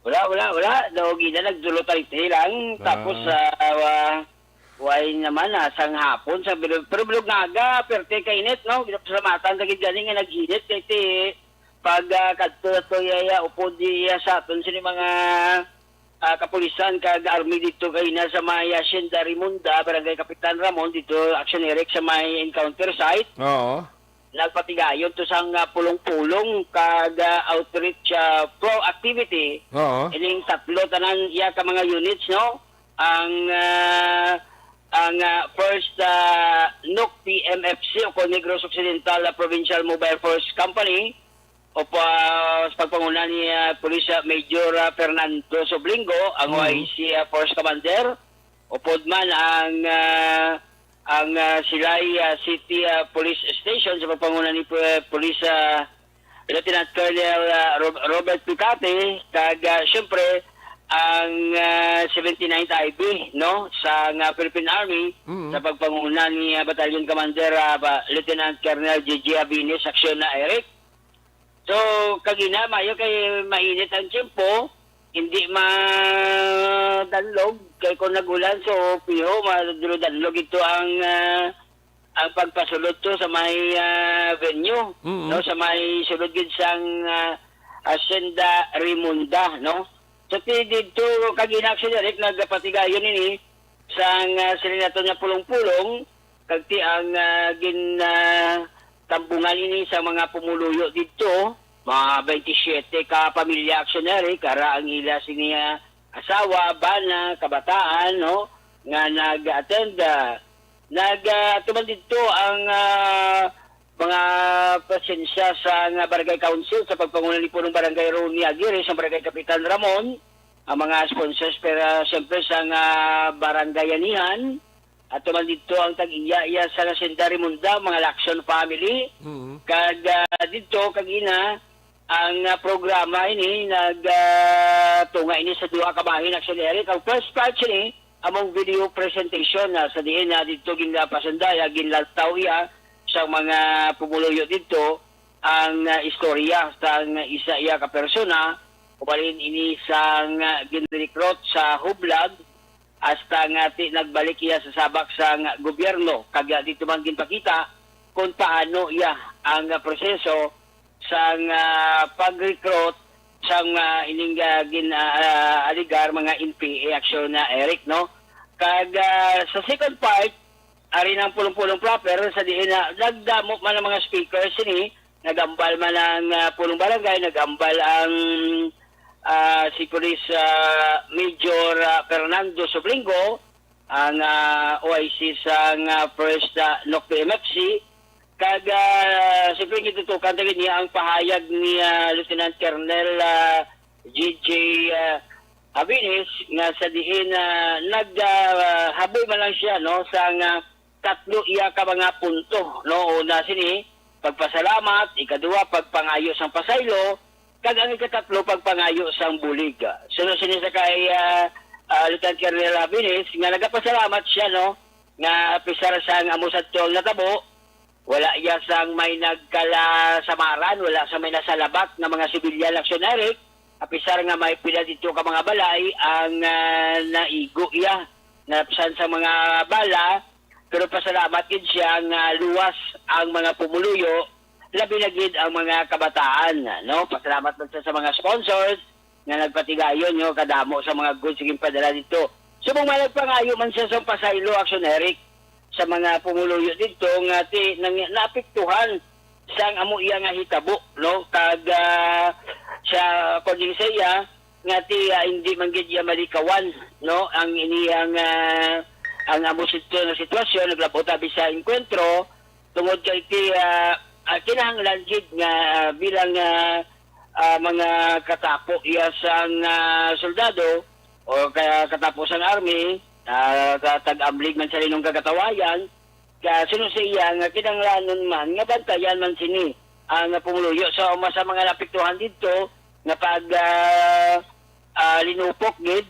Wala, wala, wala. Daw gina nagdulot ang ite lang. Ah. Tapos, ah, wa-, way naman, ah, sang hapon, sa bilo-, pero bilog nga aga, perte ka init, no? Ginapasalamatan sa gid gani nga nag-init, kay ti, pag, ah, kadto to, iya, iya, upod, iya, sa aton, sini mga, ah, kapulisan kag army dito kay na sa may, ah, Hacienda Rimonda, Barangay Kapitan Ramon, dito, Action Eric, sa may encounter site. Oo. Nagpatigayon to sang, ah, pulong-pulong kag, ah, outreach, ah, pro activity. Oo. Ining tatlo tanan iya ka mga units, no? Ang, ah, ang, ah, first, ah, NOC P M F C o kon Negros Occidental, ah, Provincial Mobile Force Company, o pa, sa pagpanguna ni, ah, Police, ah, Major, ah, Fernando Soblingo, ang Mm. Y C, ah, Force Commander, upod man ang, ah, ang, ah, Silay, ah, City, ah, Police Station sa pagpanguna ni Pu-, Police, ah, Lieutenant Colonel, ah, Rob-, Robert Picate, kag, ah, siyempre, ang, ah, seventy-ninth I B, no, sa nga Philippine Army, Mm. sa pagpanguna ni, ah, Battalion Commander, ah, ba-, Lieutenant Colonel J J Abines, Aksyon na Eric. So, kagina, mayo kay mainit ang tiyempo, hindi madanlog, kay kung nag-ulan, so, piho, madanlog ito ang, ah, ang pagpasulod to sa may, ah, venue, Mm. no, sa may sulod gid sang, ah, Hacienda Rimonda, no? So, ti didto, kagina, Action Eric, nagpatigayon ini sang, ah, sila nato nga pulong-pulong, kag ti ang, ah, gin, ah, tambungan ini sa mga pumuluyo didto, mga twenty-seven ka pamilya, Action Eric, ara ang ila sini, ah, asawa, bana, kabataan, no, nga nag-attend, ah, nag, ah, tuman didto ang, ah, mga presensya sa nga barangay council sa pagpanguna ni Punong Barangay Ronnie Aguirre, sa barangay Kapitan Ramon, ang mga sponsors, pero siyempre sa nga barangayanihan, at tuman didto ang tag-iya-iya sa Hacienda Rimonda, mga Lacson family, Mm. kag, ah, didto kag ina, ang, ah, programa ini nag, ah, tunga ini sa duha ka bahin, Action Eric. Ang first part sini, among video presentation, ah, sa diin na didto ginapasundaya, ginlantaw iya sa mga pumuluyo didto ang, ah, istorya sang isa iya ka persona, ubalin ini sang, ah, ginrecruit sa hublag, hasta nga ti nagbalik iya sa sabak sang gobyerno, kag, ah, didto man ginpakita kung paano iya ang, ah, proseso sang, ah, pag-recruit sang, ah, ining, ah, gin, ah, ah, alegar mga N P A, Action na Eric, no? Kag, ah, sa second part, ari na ang pulong-pulong proper, sa diin na nagdamo man ang mga speakers sini, nagambal man ang, ah, pulong barangay, nagambal ang, ah, si Police, ah, Major, ah, Fernando Sobringo, ang, ah, O I C sang, ah, first, ah, NOC P M F C. Kag, ah, siyempre, gitutukan ta gid niya ang pahayag ni, ah, Lieutenant Colonel, ah, J J, ah, Avines nga sa diin, ah, nag, ah, haboy man lang siya, no, sang, ah, tatlo iya ka mga punto, no? Una sini, pagpasalamat, ikaduha, pagpangayo sang pasaylo, kag ang ikatatlo, pagpangayo sang bulig. Suno sini sa kay, ah, ah, Lieutenant Colonel Avines nga nagapasalamat siya, no, nga apisar sang amo sadto ang natabo, wala iya sang may nagkalasamaran, wala sang may nasalabat nga mga sibilyan, Action Eric, apisar nga may pila dito ka mga balay ang, ah, naigo iya, napsan sa mga bala, pero pasalamat gid siya nga luwas ang mga pumuluyo, labi na gid ang mga kabataan, no? Pasalamat man siya sa mga sponsors nga nagpatigayon, no, kadamo sa mga goods nga ginpadala dito. Subong man nagpangayo man siya sa pasaylo, Action Eric, sa mga pumuluyo dito nga ti-, nang-, naapektuhan sang amo iya nga hitabo, no? Kag, ah, sa, according sa iya, nga ti, ah, hindi man gid iya malikawan, no? Ang iniyang, ah, ang amo sito nga sitwasyon, naglabot abi sa enkwentro, tungod kay ti, ah, ah, kinahanglan gid nga, ah, bilang, ah, ah, mga katapo iya sang, ah, soldado o ka-, katapo sang army, ah, ka-, tag-amlig man sa linong kagatawayan, ka-, suno sa iya nga kinahanglanon man nga bantayan man sini ang pumuluyo sa uma sa mga naapektuhan didto nga pag, ah, ah, linupok gid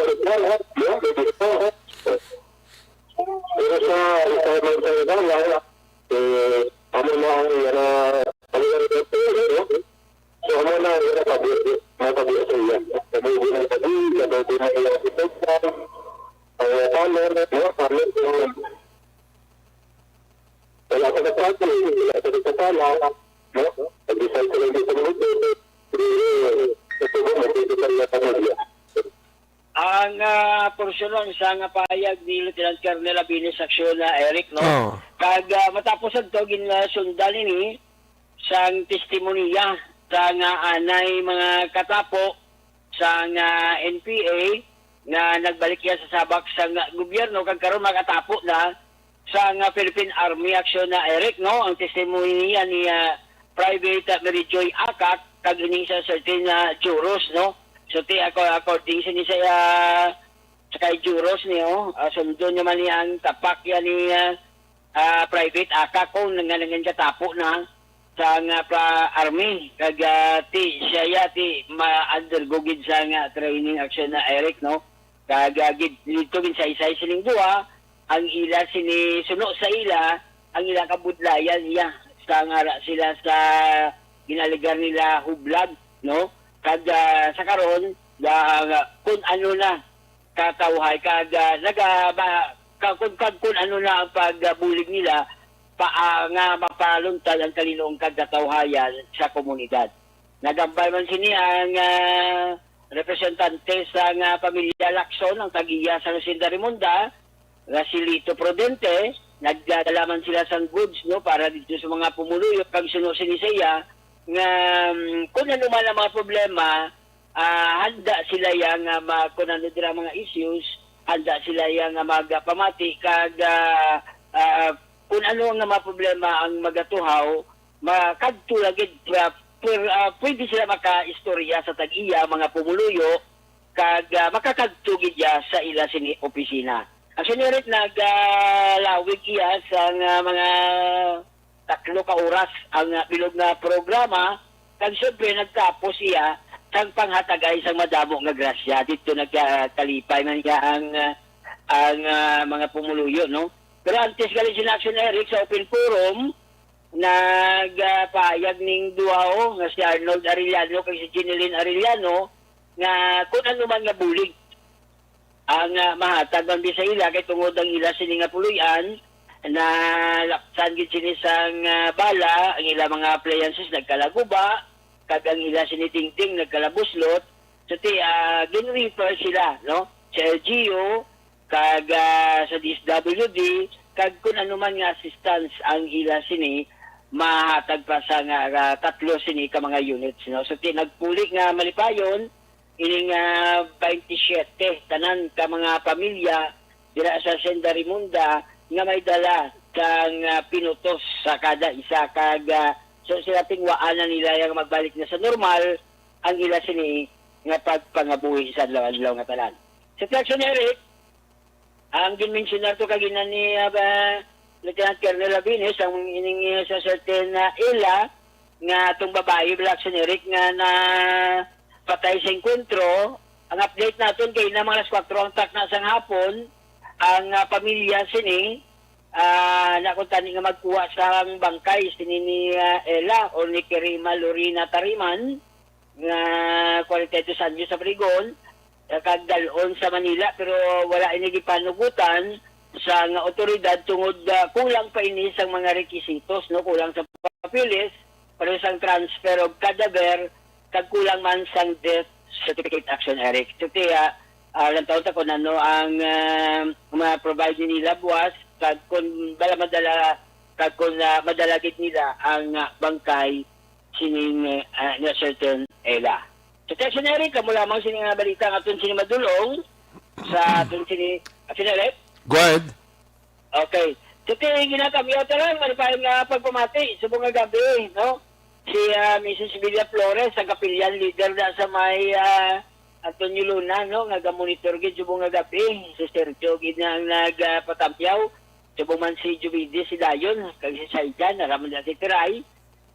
Pero sa retirement sa Igala, eh, amo na ang, ah, ang, so, amo na ang natabi, natabi sa iya. Kami din ang tabi, kami din ang iya. Ang, ah, talent, no? Talent, no? Wala ka na sa akin, wala ka na sa pala, no? Nag-decide ka lang dito ng ito. Ito ba, magkikita na pamilya? Ang, ah, porsyon lang sa nga pahayag ni Lieutenant Colonel Abines Acciona, Eric, no? Oh. Kag, ah, matapos adto, gin, ah, sundan ini sang testimonya sa nga anay mga katapo sang, ah, N P A nga nagbalik iya sa sabak sang gobyerno, kag karon makatapo na sang, ah, Philippine Army Acciona, Eric, no? Ang testimonya ni, ah, Private, ah, Mary Joy Akak, kag ining sa certain, ah, jurors, no? So, ti, ako, according sa ni sa, ah, sa kay jurors niyo, ah, sundon niya man niya ang tapak yan ni, ah, ah, Private Akak, kung nga nangin katapo na sa nga pa army, kag, ah, ti, siya ya, ti, ma-undergo gid sa nga training, Acciona, Eric, no? Kag, ah, gid, dito gid sa isa sining duha, ang ila sini suno sa ila, ang ila kabudlayan iya sa nga ra-, sila sa ginaligar nila hublag, no? Kag, ah, sa karon, ah, kun ano na katawhay, kag, ah, naga-, ba, ka-, kun, kag kun ano na ang pagbulig nila, pa, ah, nga mapaluntad ang kalinuong kag katawhayan sa komunidad. Nagambal man sini ang, ah, representante sang, ah, pamilya Lacson, ang tag-iya sang Hacienda Rimonda, nga si Lito Prudente. Nagdala man sila sang goods, no, para dito sa mga pumuluyo, kag suno sini sa iya nga, mm, kung ano man ang mga problema, ah, handa sila ya nga ma-, kung ano dira mga issues, handa sila ya nga magpamati kag, ah, ah, kung ano nga mga problema ang magatuhaw, makadto lang gid, ah, pwer-, ah, pwede sila makaistorya sa tag-iya mga pumuluyo kag, ah, makakadto gid ya sa ila sini opisina. Ang Señor Eric nag, ah, lawig iya sa nga mga tatlo ka oras ang, ah, bilog nga programa, kag siyempre nagtapos iya sang panghatagay sang madamo nga grasya. Didto nagkalipay man iya ang, ah, ang, ah, mga pumuluyo, no? Pero antes gali sina Action Eric sa open forum, nagapahayag ning duha, oh, nga si Arnold Arellano kag si Jeneline Arellano, nga kung ano man nga bulig ang, ah, mahatag man bi sa ila, kay tungod ang ila sini nga puloy-an, nalapsan gid sini sang, ah, bala, ang ila mga appliances nagkalaguba, kag ang ila sini dingding nagkalabuslot. So, ti, ah, gin-refer sila, no? Sa L G U, kag, ah, sa D S W D, kag kun ano man nga assistance ang ila sini mahatag pa sa nga, ah, tatlo sini ka mga units, no? So, ti-, nagpuli nga malipayon ining, ah, twenty-seven tanan ka mga pamilya dira sa Hacienda Rimonda nga may dala sang, ah, pinutos sa kada isa, kag, ah, so, sila tingwaan na nila nga magbalik na sa normal ang ila sini nga pagpangabuhi sa adlaw-adlaw nga tanan. Sa Action Eric, ang ginmensyonar to kagina ni, ah, ba, Lieutenant Colonel Labines, ang ining, ah, sa certain, ah, ila nga atong babayi, Black Generic, nga napatay sa engkwentro. Ang update naton kay na mga alas kwatro ang takna sang hapon, ang, ah, pamilya sini, ah, nakuntani nga magkuha sang bangkay sini ni, ah, Ella or ni Kerima Lorena Tariman, nga forty-two anyos sa Barigon, eh, kag dal-on sa Manila, pero wala ini gipanugutan sa nga otoridad tungod, ah, kulang pa ini sang mga rekisitos, no? Kulang sa papeles, pareho sang transfer of cadaver, kag kulang man sang death certificate. Action Eric. So, kaya, ah, lang taon ta kung ano ang, ah, ma-provide nila buwas, kag kung bala madala, kag kung, ah, madala gid nila ang, ah, bangkay sining, ah, nga certain Ella. So, Action Eric, kamo lamang sini nga balita nga aton sini madulong sa aton sini, Action Eric? Go ahead. Okay. So, ti, ginakamyaw ta lang, malipayon nga pagpamati, subong nga gabi, no? Si, ah, Missus Villa Flores, ang kapilian leader na sa may, ah, Antonio Luna, no? Nga gamonitor gid subong nga gabi. Si Sergio gid na ang nagpatamyaw. Subong man si Jubidi, si Dayon, kag si Saijan, naraman na si Tiray.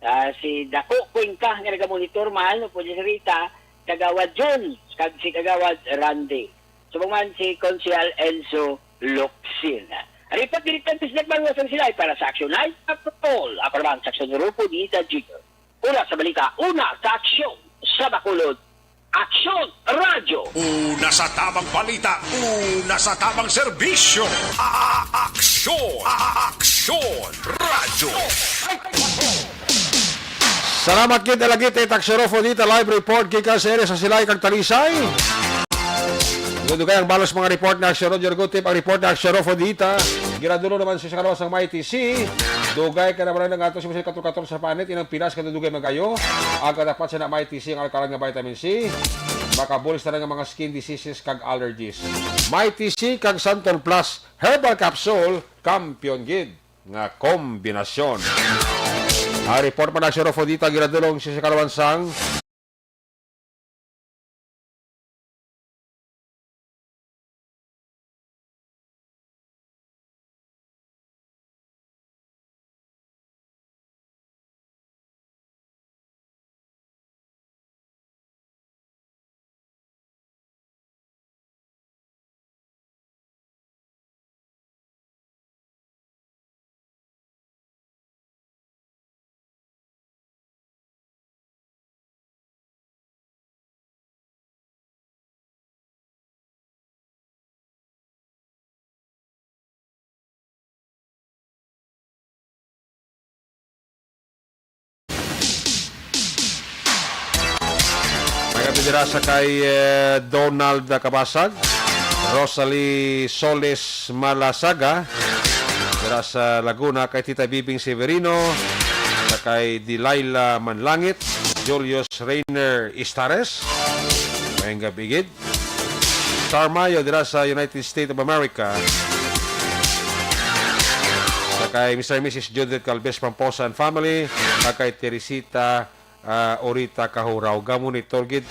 Ah, si Dako Cuenca nga nagamonitor man, upod si Rita, Kagawad Jun, kag si Kagawad Randy. Subong man si Konsehal Enzo Locsin. Report diri sa Bisdak Banwa sang Silay para sa Aksyon Live Patrol. Ako naman sa Aksyon Rufo Dita Junior. Una sa balita, una sa aksyon sa Bacolod. Aksyon Radyo. Una sa tabang balita, una sa tabang serbisyo. A-, a-, aksyon, a-, a-, aksyon Radyo. Salamat gid, Alagite, Taksyo Rufo Dita, live report gikan sa area sa Silay kag Talisay. Dugay ang balos mga report na Aksyon Roger Gutip, ang report na Aksyon Rufo Dita. Giradulo naman si Sakalawa sang Mighty C. Dugay ka naman ang ato si Michelle Katur-Katur sa panit, inang Pinas ka dugay magayo. Ang katapat sa na Mighty C, ang alkalan nga vitamin C. Makabulis na nga mga skin diseases kag allergies. Mighty C kag Santon Plus Herbal Capsule, kampiyon gid nga kombinasyon. Ang report man na si Rofo Dita, ginadulong si Sakalawan sang Dira sa kay, eh, Donald Kabasag, Rosalie Solis Malasaga, dira sa Laguna kay Tita Bibing Severino, sa kay Delilah Manlangit, Julius Rayner Istares, maayong gabi gid. Star Mayo dira sa United States of America, sa kay Mister and Missus Judith Calves Pamposa and family, sa kay Teresita ah, Orita Kahuraw. Ga-monitor gid.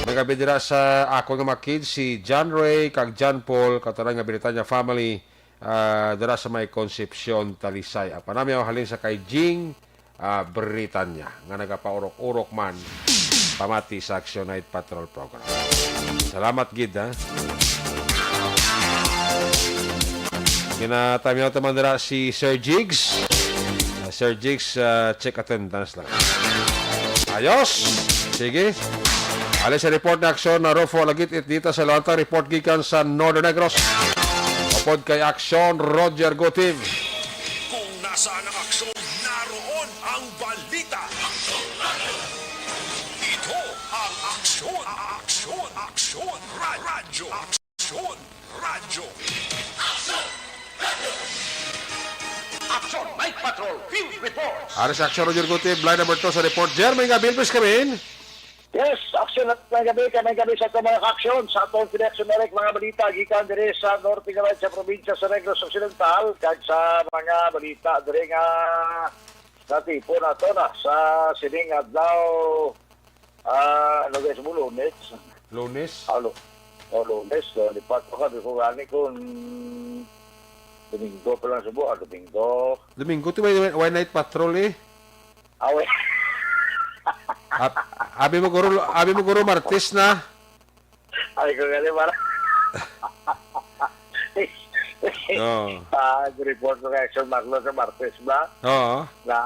May gabi dira sa akon nga mga kids, si John Ray kag John Paul, kag tanan nga Britanya family, ah, dira sa may Concepcion, Talisay. Ang panamyaw halin sa kay Jing, ah, Britanya, nga nagapaurok-urok man pamati sa Action Night Patrol Program. Salamat gid, ha. Ginatamyaw ta man dira si Sir Jigs. Ah, Sir Jigs, ah, check attendance lang. Ayos! Sige. Halin sa report ni Aksyon na Rufo Lagit-it dita sa Lawantang report gikan sa Northern Negros. Upod kay Aksyon, Roger Gutib. Kung nasaan ang aksyon, naroon ang balita. Ito ang Aksyon, Aksyon, Aksyon, Ra-, Radyo, Aksyon, Radyo. Action Night Patrol Field Reports. Ari sa Aksyon, Roger Gutib, line number two sa report. Jer, may nga bilbis kami. Yes, Aksyon, at may gabi ka, may gabi sa atong mga aksyon, sa atong Aksyon Direct, mga balita gikan diri sa Norte nga sa probinsya sa Negros Occidental, kag sa mga balita diri nga natipon nato na sa sining adlaw, ah, ano guys mo, Lunes? Lunes? Alo, o Lunes, so, lipat ko ka, di ko gani kung Domingo pa lang sa buwan, Domingo. Domingo, ti may, may night patrol eh. Awe. Ab-, abi mo guro, abi mo guro Martes na. Ay, ko gani, para. Oh. Ah, report ko kay Action Marlo sa Martes ba? Oo. Na,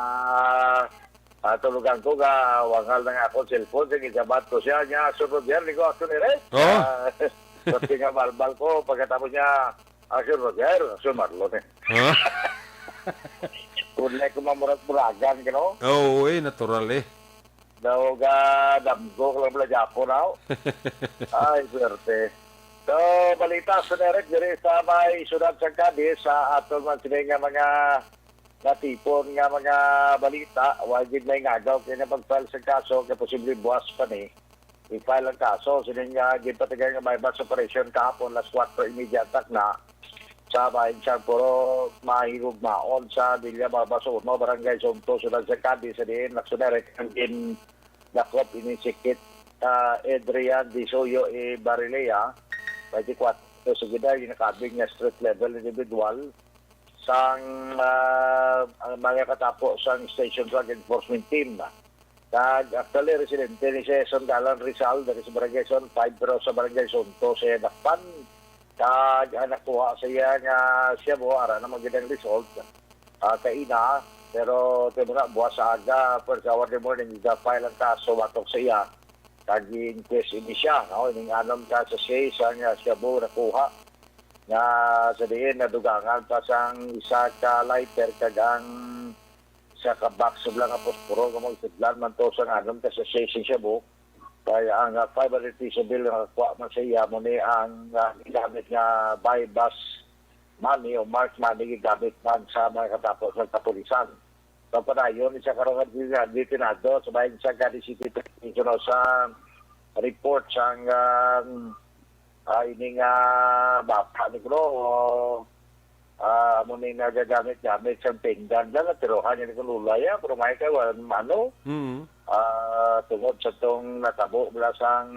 ah, tulugan ko nga wangal na nga ako cellphone, sige, sabat ko siya, niya, sunod yan, di ko ako ni Red. Oo. Ah, sabi nga, balbal ko, pagkatapos niya, Action Roger, Action Marlon eh. Ha? Kulay ko mamurag-muragan, you know? Oo, eh, natural eh. Daw ga damgo ko lang pala Japon, aw. Ay, swerte. So, balita sa direct diri sa may siyudad sa Cadiz, sa aton man sini nga mga natipon nga mga balita, wa gid may ngagaw kay na pag-file sa kaso, kay posible buwas pa ni i-file ang kaso. Sining, ah, ginpatigan nga may bus operation kahapon, alas kuwatro y media ang takna, sa bahin sang puro mahigugmaon sa Villa Barbas uno, Barangay Sonto, Siyudad sa Cadiz, sa diin naksunerek ang gindakop ini si Kit, ah, Adrian Disuyo y Barilea, twenty-four, sa gida, ginakabig nga street level individual sang, ah, ang mga katapo sang Station Drug Enforcement Team. Kag actually, residente ni siya sa Sandalan, Rizal, diri sa Barangay San Five, pero sa Barangay Sonto siya dakpan. Kag ang nakuha sa iya nga shabu, ara na man gid ang result, ah, kaina, pero timo na, buwas sa aga, first hour in the morning, i-file ang kaso batok sa iya. Kag i-inquest ini siya, no? Ining anom ka sachet sang shabu nakuha, nga sa diin nadugangan pa sang isa ka lighter kag ang sa ka box sa nga posporo nga magsudlan man to sa anom ka sachet sing shabu. Kay ang, ah, five hundred peso bill nga nakuha man sa iya, mo ni ang, ah, ginamit nga buy bust money o marked money gigamit man sa mga katapo sa kapulisan. Sa padayon, isa ka rong detinado sa bahin sa Cadiz City, Pilipinas, sa report sang, um, ah, ini nga bata ni Gro, ah, amo ni nagagamit-gamit sang pinggan. Dala, tirohan niya ni Kululay, ah, pero may ka, wal-, ano, Mm. ah, tungod sa tong natabo, wala sang,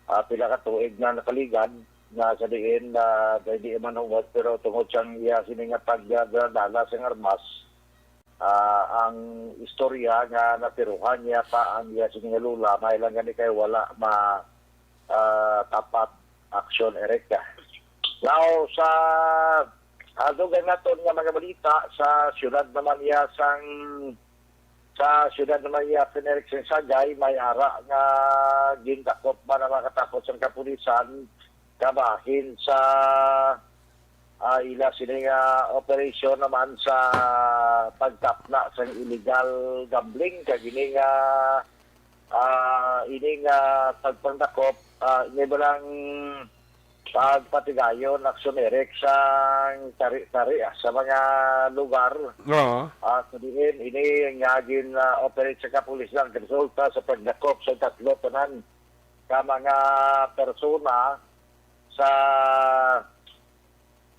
ah, pila ka tuig na nakaligad, na sa diin, ah, di man humot, pero tungod sang iya sini nga pagdala sang armas, ah, ang istorya nga natirohan niya pa ang iya sini nga lola, may lang gani kay wala ma-, ah, tapat aksyon, Eric. Now, sa, ah, dugay naton nga mga balita, sa siyudad naman niya sang, sa siyudad naman niya, Eric, sang Sagay, may ara nga gindakop man ang mga katapo sang kapulisan, kabahin sa, ah, ila sini nga operasyon naman sa pagtapna sang illegal gambling, kag ini nga Ah, ini nga pagpangdakop, ah, ini ba lang pagpatigayon, Action Eric, sang tari-tari, ah, sa mga lugar. Oo. Ah, sa diin, ini nga gin, ah, operate sa kapulisan, resulta sa pagdakop sa tatlo tanan ka mga persona sa,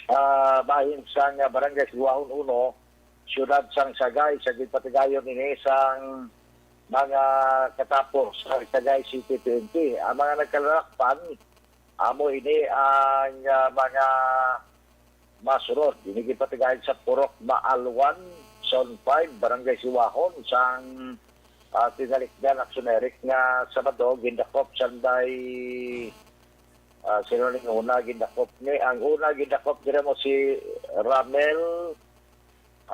ah, bahin sang Barangay Siwahon Uno, siyudad sang Sagay, sa ginpatigayon ini sang mga katapos sa Sagay City P N P. Ang mga nagkalalakpan, amo ini ang, ah, mga masunod. Ini ginpatigayon sa Purok Maalwan, Zone five, Barangay Siwahon, sang, ah, tinalikdan, Action Eric, nga Sabado, gindakop sanday, ah, sino ning una gindakop ni? Ang una gindakop dira mo si Ramel,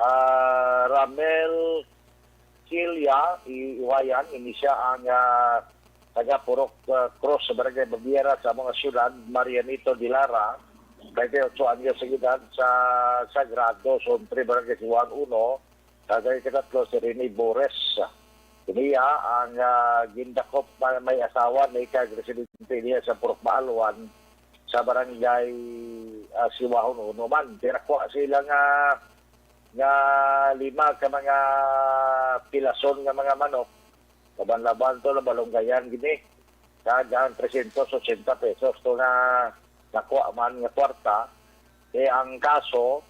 ah, Ramel Kilia, i-, Iwayan, ini siya ang, ah, taga Purok, ah, Cross sa Barangay Babiera sa mga siyudad, Marianito Dilara, twenty-eight anyos sa edad, sa Sagrado, Zone three, Barangay Siwahon Uno, kag ang ikatatlo si Rene Bores. Niya ang, ah, gindakop na may asawa ni kag residente niya sa Purok Maalwan sa Barangay, ah, Siwahon Uno man. Tinakuha sila nga, nga lima ka mga pilason nga mga manok. Laban-laban to, nabalunggayan gini. Kag ang trescientos ochenta pesos to na nakuha man nga kwarta. Eh, ang kaso,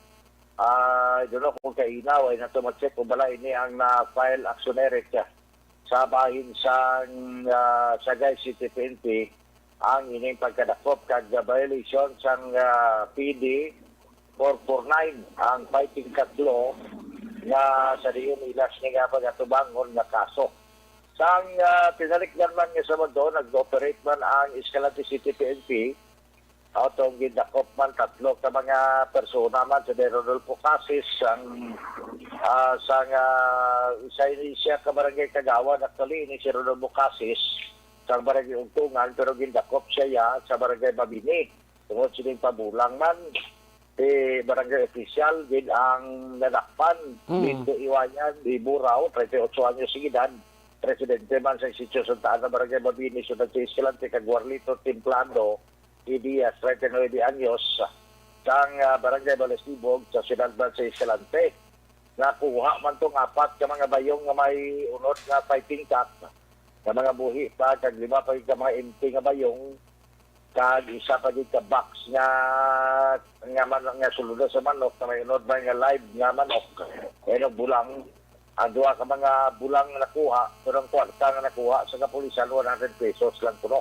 ah, I don't know kung kaina, way na to ma-check kung bala ini ang na-file, Action Eric, sa bahin sang, ah, Sagay City P N P, ang ining pagkadakop kag violation sang, ah, P D four four nine, ang fighting cock law, nga sa diin ilas ni nga pagatubangon nga kaso. Sang, ah, tinalikdan man nga Sabado, nag-operate man ang Escalante City P N P. Ato ang gindakop man tatlo ka mga persona man, si Rodolfo Casis, ang, ah, sang, ah, isa ini siya ka barangay kagawad, actually, ini si Rodolfo Casis, sang barangay Ugtungan, pero gindakop siya ya sa barangay Mabini. Tungod sining pabulang man, si barangay official gid ang nadakpan. Mm. Lindo Iwayan, Iburao, treinta y ocho anyos sa edad, presidente man sa Sitio Santa Ana, Barangay Mabini, Siyudad sa Escalante, kag Warlito Templado Diaz, treinta y nuebe anyos, sang, ah, Barangay Balesibog, sa siyudad man sa Escalante. Nakuha man tong apat ka mga bayong nga may unod nga fighting cock, nga mga buhi pa, kag lima pa gid ka mga empty nga bayong, kag isa pa gid ka box nga, nga man-, nga sulod sa manok, nga may unod man nga live nga manok, may unod bulang. Ang duha ka mga bulang nakuha, pero ang kwarta nga nakuha sa kapulisan, one hundred pesos lang kuno.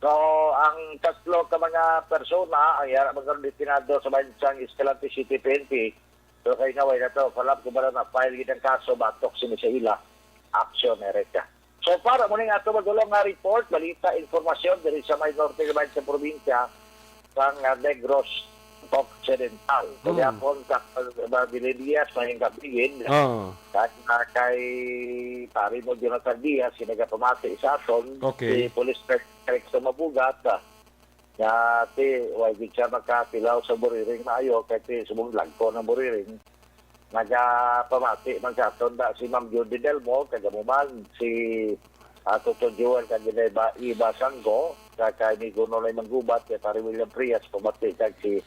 So, ang tatlo ka mga persona, ang yara man karon detenado sa bahin sang Escalante City P N P, pero kay naway na to, falab ko ba na file gid ang kaso batok sini sa ila, Action Eric. So, para mo ning ato madulong nga report, balita, informasyon diri sa may norte naman sa probinsya sang, ah, Negros Occidental. Hmm. Kagahapon sa, ah, Bililias, may kabigin. Oo. Kag, ah, kay pari mo Jonathan Diaz, sinagapamati sa aton, Okay. si Police Colonel Erickson Mabugat, ah, nga ti, way gid siya makatilaw sa buriring maayo, kay ti subong lagko ng buriring. Nagapamati man sa aton da si Ma'am Judy Delmo, kag amo man si, ah, Toto Joel, kag Iba, Iba Sanggo, kag kay ni Gunolay Manggubat, kay Pare William Frias, pamati kag si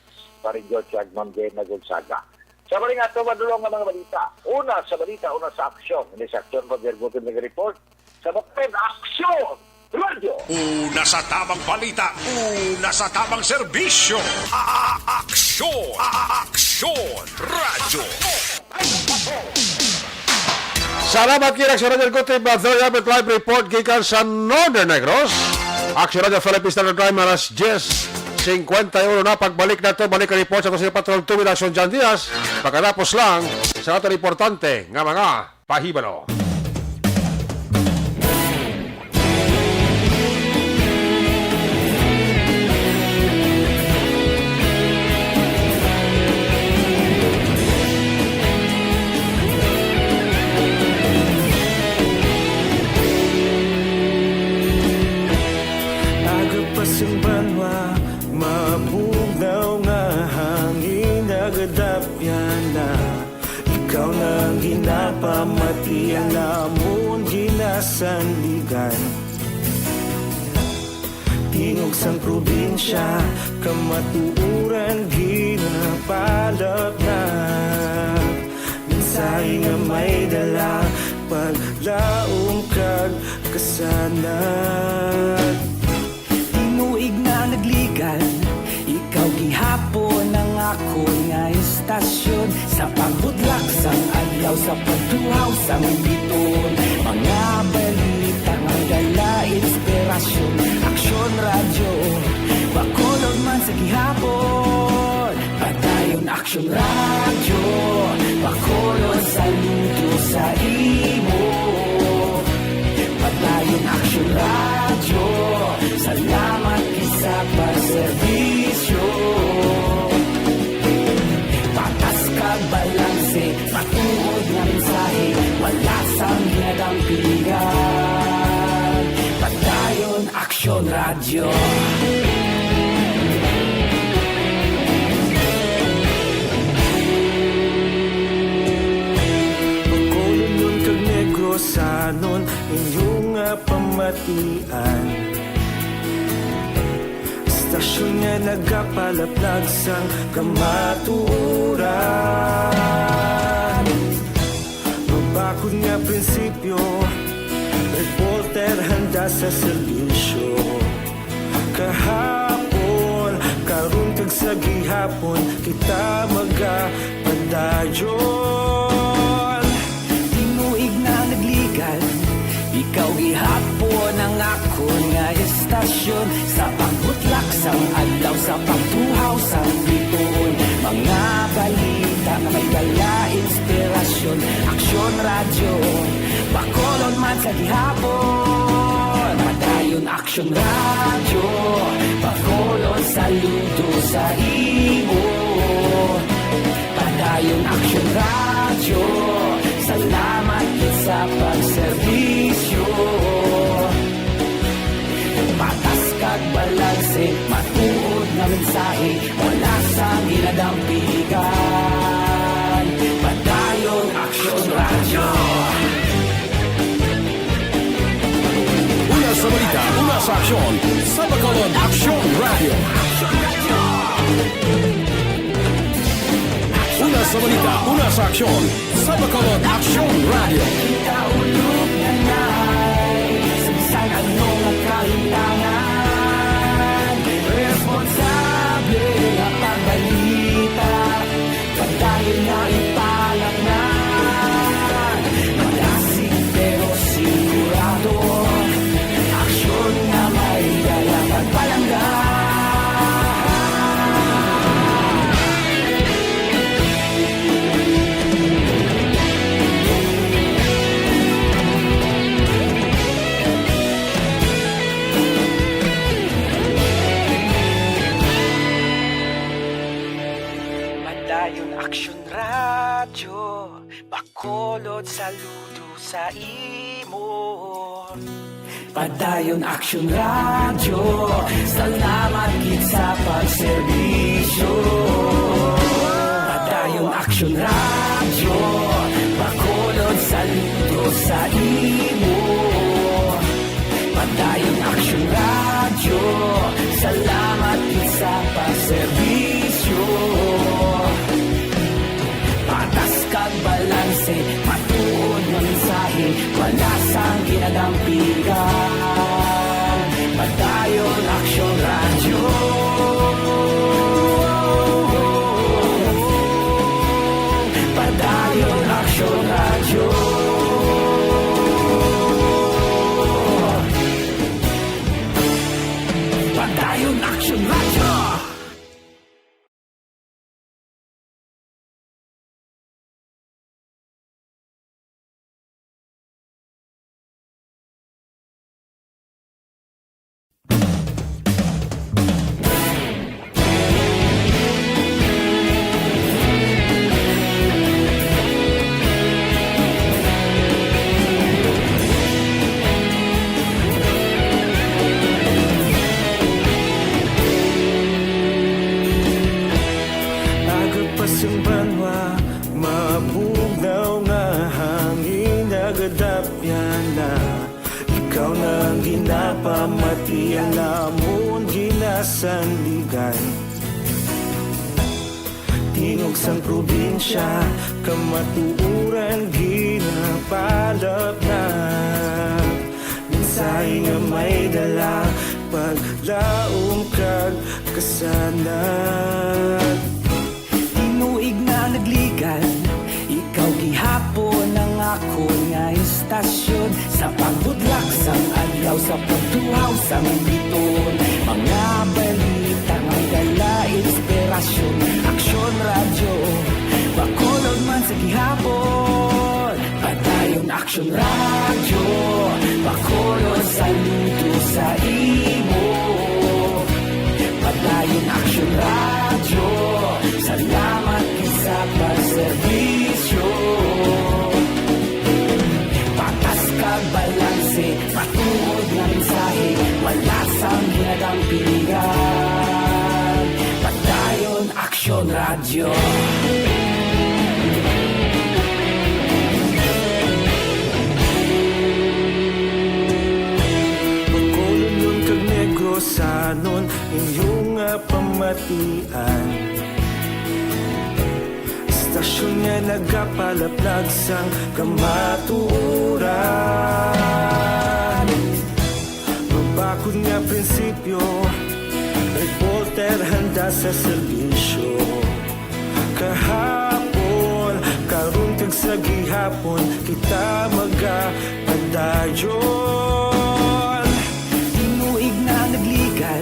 Pare George, kag Ma'am Jenna Gonzaga. Sa maling ato madulong nga mga balita. Una sa balita, una sa aksyon. Ini sa aksyon, Roger Gutim nag-report. Sa Batin Aksyon Radyo. Una sa tamang balita, una sa tamang serbisyo. A-, a-, aksyon, a-, a-, aksyon radyo. Salamat kay Aksyon Radyo Gutim, Brother Albert, live report gikan sa Northern Negros. Aksyon Radyo Philippine Standard Time, alas diyes singkwenta y uno na. Pagbalik nato, balik ang report sa aton sa Patrol Two with Aksyon John Diaz. Pagkatapos lang sa aton importante nga mga pahibalo. Agapas ang banwa, mabugnaw nga hangin, nagadapyan na. Ikaw na ang ginapamati, ang amon gina-, sandigan. Tingog sang probinsya, kamatuoran ginapalapnap. Mensahe nga may dala, paglaom kag kasanag. Tinuig na nagligan, ikaw gihapon ang akon nga istasyon. Sa pagbudlak sang adlaw, sa pagtuhaw sang bituon, mga balita nga dala inspirasyon. Aksyon Radyo, Bacolod man sa gihapon. Padayon Aksyon Radyo, Bacolod, saludo sa imo. Padayon Aksyon Radyo, salamat gid sa pagserbisyo. Patas kag balanse, matuod nga mensahe, wala sang ginadampigan. Padayon Aksyon Radyo. Bacolodnon kag Negrosanon, inyo nga pamatian. Istasyon nga nagapalaplag sang kamatuoran. Mabakod nga prinsipyo, reporter handa sa serbisyo. Kahapon, karon kag sa gihapon, kita magapadayon. Tinuig na nagligan, ikaw gihapon ang akon nga istasyon. Sa pagbutlak sang adlaw, sa pagtuhaw sang bituon, mga balita nga may dala inspirasyon. Aksyon Radyo, Bacolod man sa gihapon. Padayon Aksyon Radyo, Bacolod, saludo sa imo. Padayon Aksyon Radyo, salamat gid sa pagserbisyo. Patas kag balanse, matuod nga mensahe, wala sang ginadampigan. Padayon Aksyon Radyo. Una sa balita, una sa aksyon, sa Bacolod Aksyon Radyo. Una sa balita, una sa aksyon, sa Bacolod Aksyon Radyo. Kita ulog na nai, sa bisan ano nga kahintangan, responsable nga pagbalita. Padayon na ipalatnan, malasig pero sigurado. Aksyon nga may dala kag palangga. Padayon Aksyon Radyo, Bacolod, saludo sa imo. Padayon Aksyon Radyo, salamat gid sa pagserbisyo. Padayon Aksyon Radyo, Bacolod, saludo sa imo. Padayon Aksyon Radyo, salamat gid sa pagserbisyo. Patas kag balanse, matuod nga mensahe, wala sang ginadampigan. Padayon Aksyon Radyo. Padayon Aksyon Radyo. Padayon Aksyon Radyo. Lamon ginasandigan, tingog sang probinsya, kamatuoran ginapalapnag. Mensahe nga may dala, paglaom kag kasanag. Tinuig na nagligad, ikaw gihapon ang akon nga istasyon. Sa pagbudlak sang adlaw, sa pagtuhaw sang bituon, mga balita may dala inspirasyon. Aksyon Radyo, Bacolod man sa gihapon. Padayon Aksyon Radyo, Bacolod saludo sa imo. Padayon Aksyon Radyo, salamat gid sa pagserbisyo. Patas kag balanse, matuod nga mensahe, wala sang ginadampigan. Padayon Aksyon Radyo. Bacolodnon kag Negrosanon, inyo nga pamatian. Istasyon nga nagapalaplag sang kamatuoran. Mabakod nga prinsipyo, reporter handa sa serbisyo. Kahapon, karon kag sa gihapon, kita magapadayon. Tinuig na nagligad,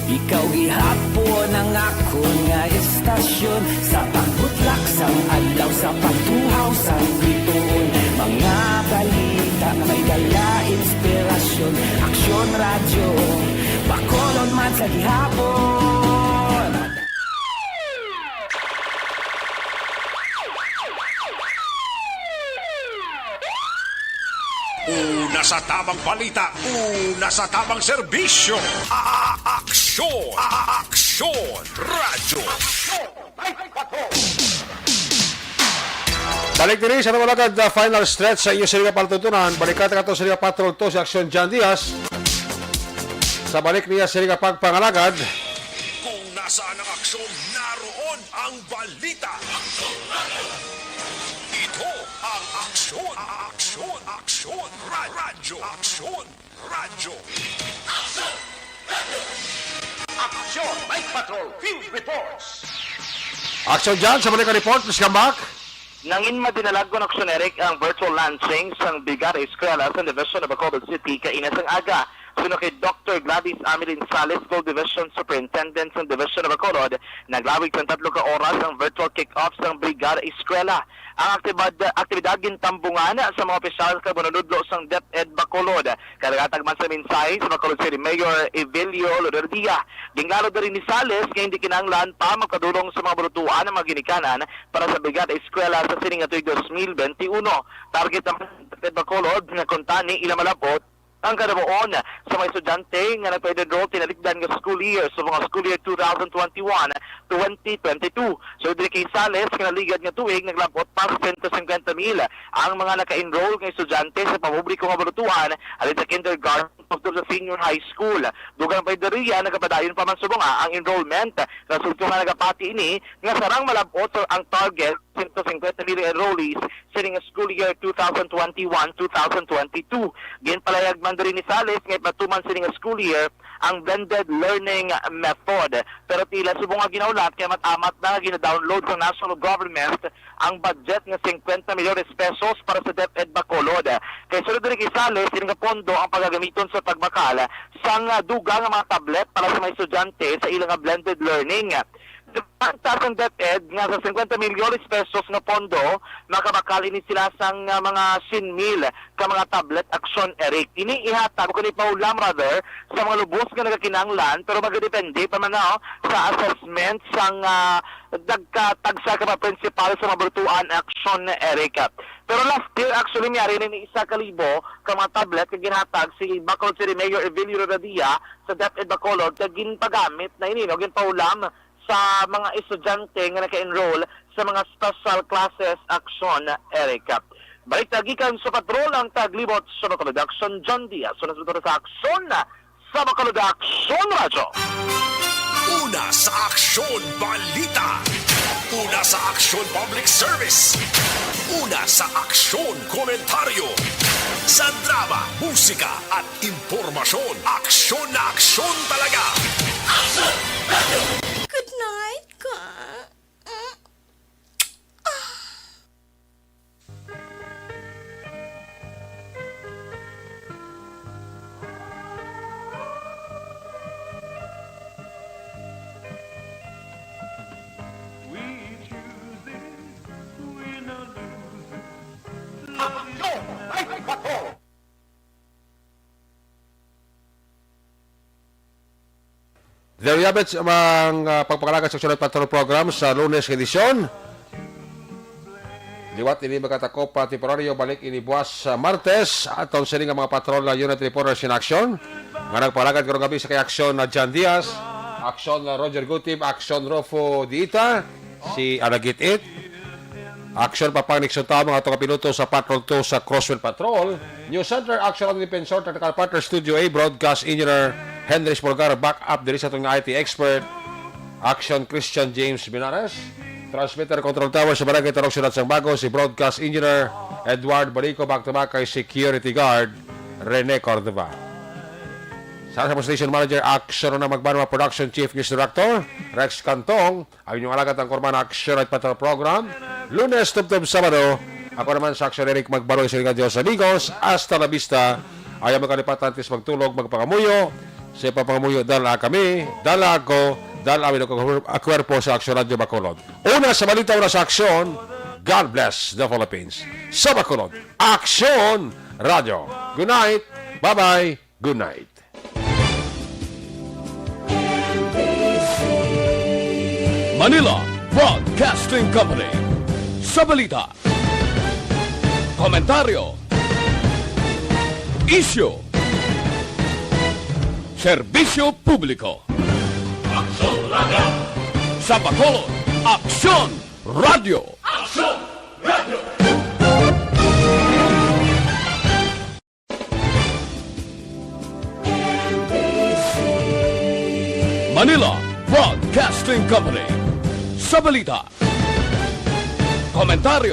ikaw gihapon ang akon nga istasyon. Sa pagbutlak sang adlaw, sa pagtuhaw sang bituon, mga balita nga may dala inspirasyon. Aksyon Radyo, Bacolod man sa gihapon. Una sa tamang balita, una sa tamang serbisyo. A-, a-, aksyon, a-, a-, aksyon, radyo. Balik diri sa mga lagad, uh, final stretch sa inyo sila patuntunan. Balikan ta kato sila patrol to si Aksyon John Diaz. Sa balik niya sila pagpangalagad. Kung nasaan ang aksyon, naroon ang balita. Ito ang Aksyon, Aksyon, Aksyon, Ra-, Radyo, Aksyon, Radyo. Aksyon, Night Patrol Field Reports. Aksyon dyan, sa balik ang report, please come back. Nangin madinalagon, Aksyon Eric, ang virtual launching sang Brigada Eskwela sa Division of Bacolod City kaina sang aga. Suno kay Doctor Gladys Amelin Sales, School Division Superintendent sang Division of Bacolod, naglawig sang tatlo ka oras ang virtual kick-off sang Brigada Eskwela. Ang aktibad-, aktibidad gintambungan sa mga opisyal kag manunudlo sang DepEd Bacolod. Kag naghatag man sa mensahe sa Bacolod City Mayor Evelio Loredia. Ginklaro diri ni Sales nga hindi kinahanglan pa magpadulong sa mga balutuan ang mga ginikanan para sa Brigada Eskwela sa sining nga tuig dos mil benti uno. Target naman sa DepEd Bacolod nga kuntani ila malab-ot ang kadabaon sa mga estudyante nga nagpa-enroll tinalikdan nga school year, subong nga school year two thousand twenty-one, twenty twenty-two. So, diri kay Sales, nga naligad nga tuig, naglab-ot pa sa sento singkwenta mil ang mga naka-enroll nga estudyante sa pampubliko nga balutuan, halin sa kindergarten hangtod sa senior high school. Dugang pa diri, nagapadayon pa man subong nga ang enrollment. Resulta nga nagapati ini nga sarang malab-ot sa ang target sento singkwenta mil enrollees sining school year two thousand twenty-one, two thousand twenty-two. Ginpalayag man diri ni Sales nga ipatuman sining school year ang blended learning method. Pero tila subong nga ginahulat kay amat-amat na nga gina-download sa national government ang budget nga singkwenta milyones pesos para sa DepEd Bacolod. Kay sulod diri kay Sales, ini nga pondo ang pagagamiton sa pagbakal sang, ah, dugang nga mga tablet para sa mga estudyante sa ila nga blended learning. Ang taas sang DepEd nga sa singkwenta milyones pesos nga pondo, makabakal ini sila sang, ah, mga singkwenta mil ka mga tablet, Aksyon Eric. Ini ihatag o kini pahulam, rather, sa mga lubos nga nagakinahanglan, pero magadepende pa man, no, sa assessment sang, ah, nagkatagsa ka mga principal sa mga balutuan, Aksyon Eric. Pero last year, actually, may ari ni isa ka libo ka mga tablet nga ginhatag si Bacolod City Mayor Evelio Loredia sa DepEd Bacolod, kag ginpagamit na ini, no, ginpahulam sa mga estudyante nga naka-enroll sa mga special classes, Aksyon Eric. Balik ta gikan sa patrol ang taglibot sa Bacolod, Aksyon John Diaz. So, nasusunod sa Aksyon, Sa Bacolod Aksyon Radyo. Una sa Aksyon Balita. Una sa Aksyon Public Service. Una sa Aksyon Komentaryo. Sa drama, musika, at impormasyon, aksyon na aksyon talaga. Good night, ka. There you have it, ang, ah, pagpangalaga sa Aksyon Night Patrol Program sa Lunes nga edisyon. Liwat ini, mga takop, ah, temporaryo, balik ini buwas sa Martes. Aton sini nga mga patrol na unit reporters in action nga nagpangalaga karon gabi sa kay Aksyon na Jan Diaz, Aksyon na Roger Gutib, Aksyon Rofo Diita, si Alagit It, Aksyon Papang Nixon Tao, mga ato kapiloto sa Patrol two sa Crosswind Patrol. News Center, Aksyon Radyo Defensor, Technical Partner, Studio A, Broadcast Engineer Henry Spolgar, backup diri sa aton nga I T expert, Aksyon Christian James Binares, Transmitter Control Tower sa Barangay Tarong, Siyudad sang Bago, si Broadcast Engineer Edward Balico, back to back kay Security Guard Rene Cordova. Sa, sa Station Manager, Aksyon na Magbanwa Production Chief News Director, Rex Cantong, ang inyong alagad ang Korman Aksyon at Patrol Program, Lunes tubtob Sabado. Ako naman sa Aksyon, Eric Magbaroy, sa Diyos, amigos. Hasta la vista. Ayaw magkalipatan, tis magtulog, magpangamuyo. Sa papangamuyo, dala kami, dala ako, dala ang inyong kwerpo sa Aksyon Radyo Bacolod. Una sa balita, una sa aksyon. God bless the Philippines. Sa Bacolod, Aksyon Radyo. Good night. Bye-bye. Good night. Manila Broadcasting Company. Sa balita, komentaryo, isyu, serbisyo publiko. Aksyon Radyo. Sa Bacolod, Aksyon Radyo. Aksyon Radyo. Manila Broadcasting Company. Sa balita, komentaryo,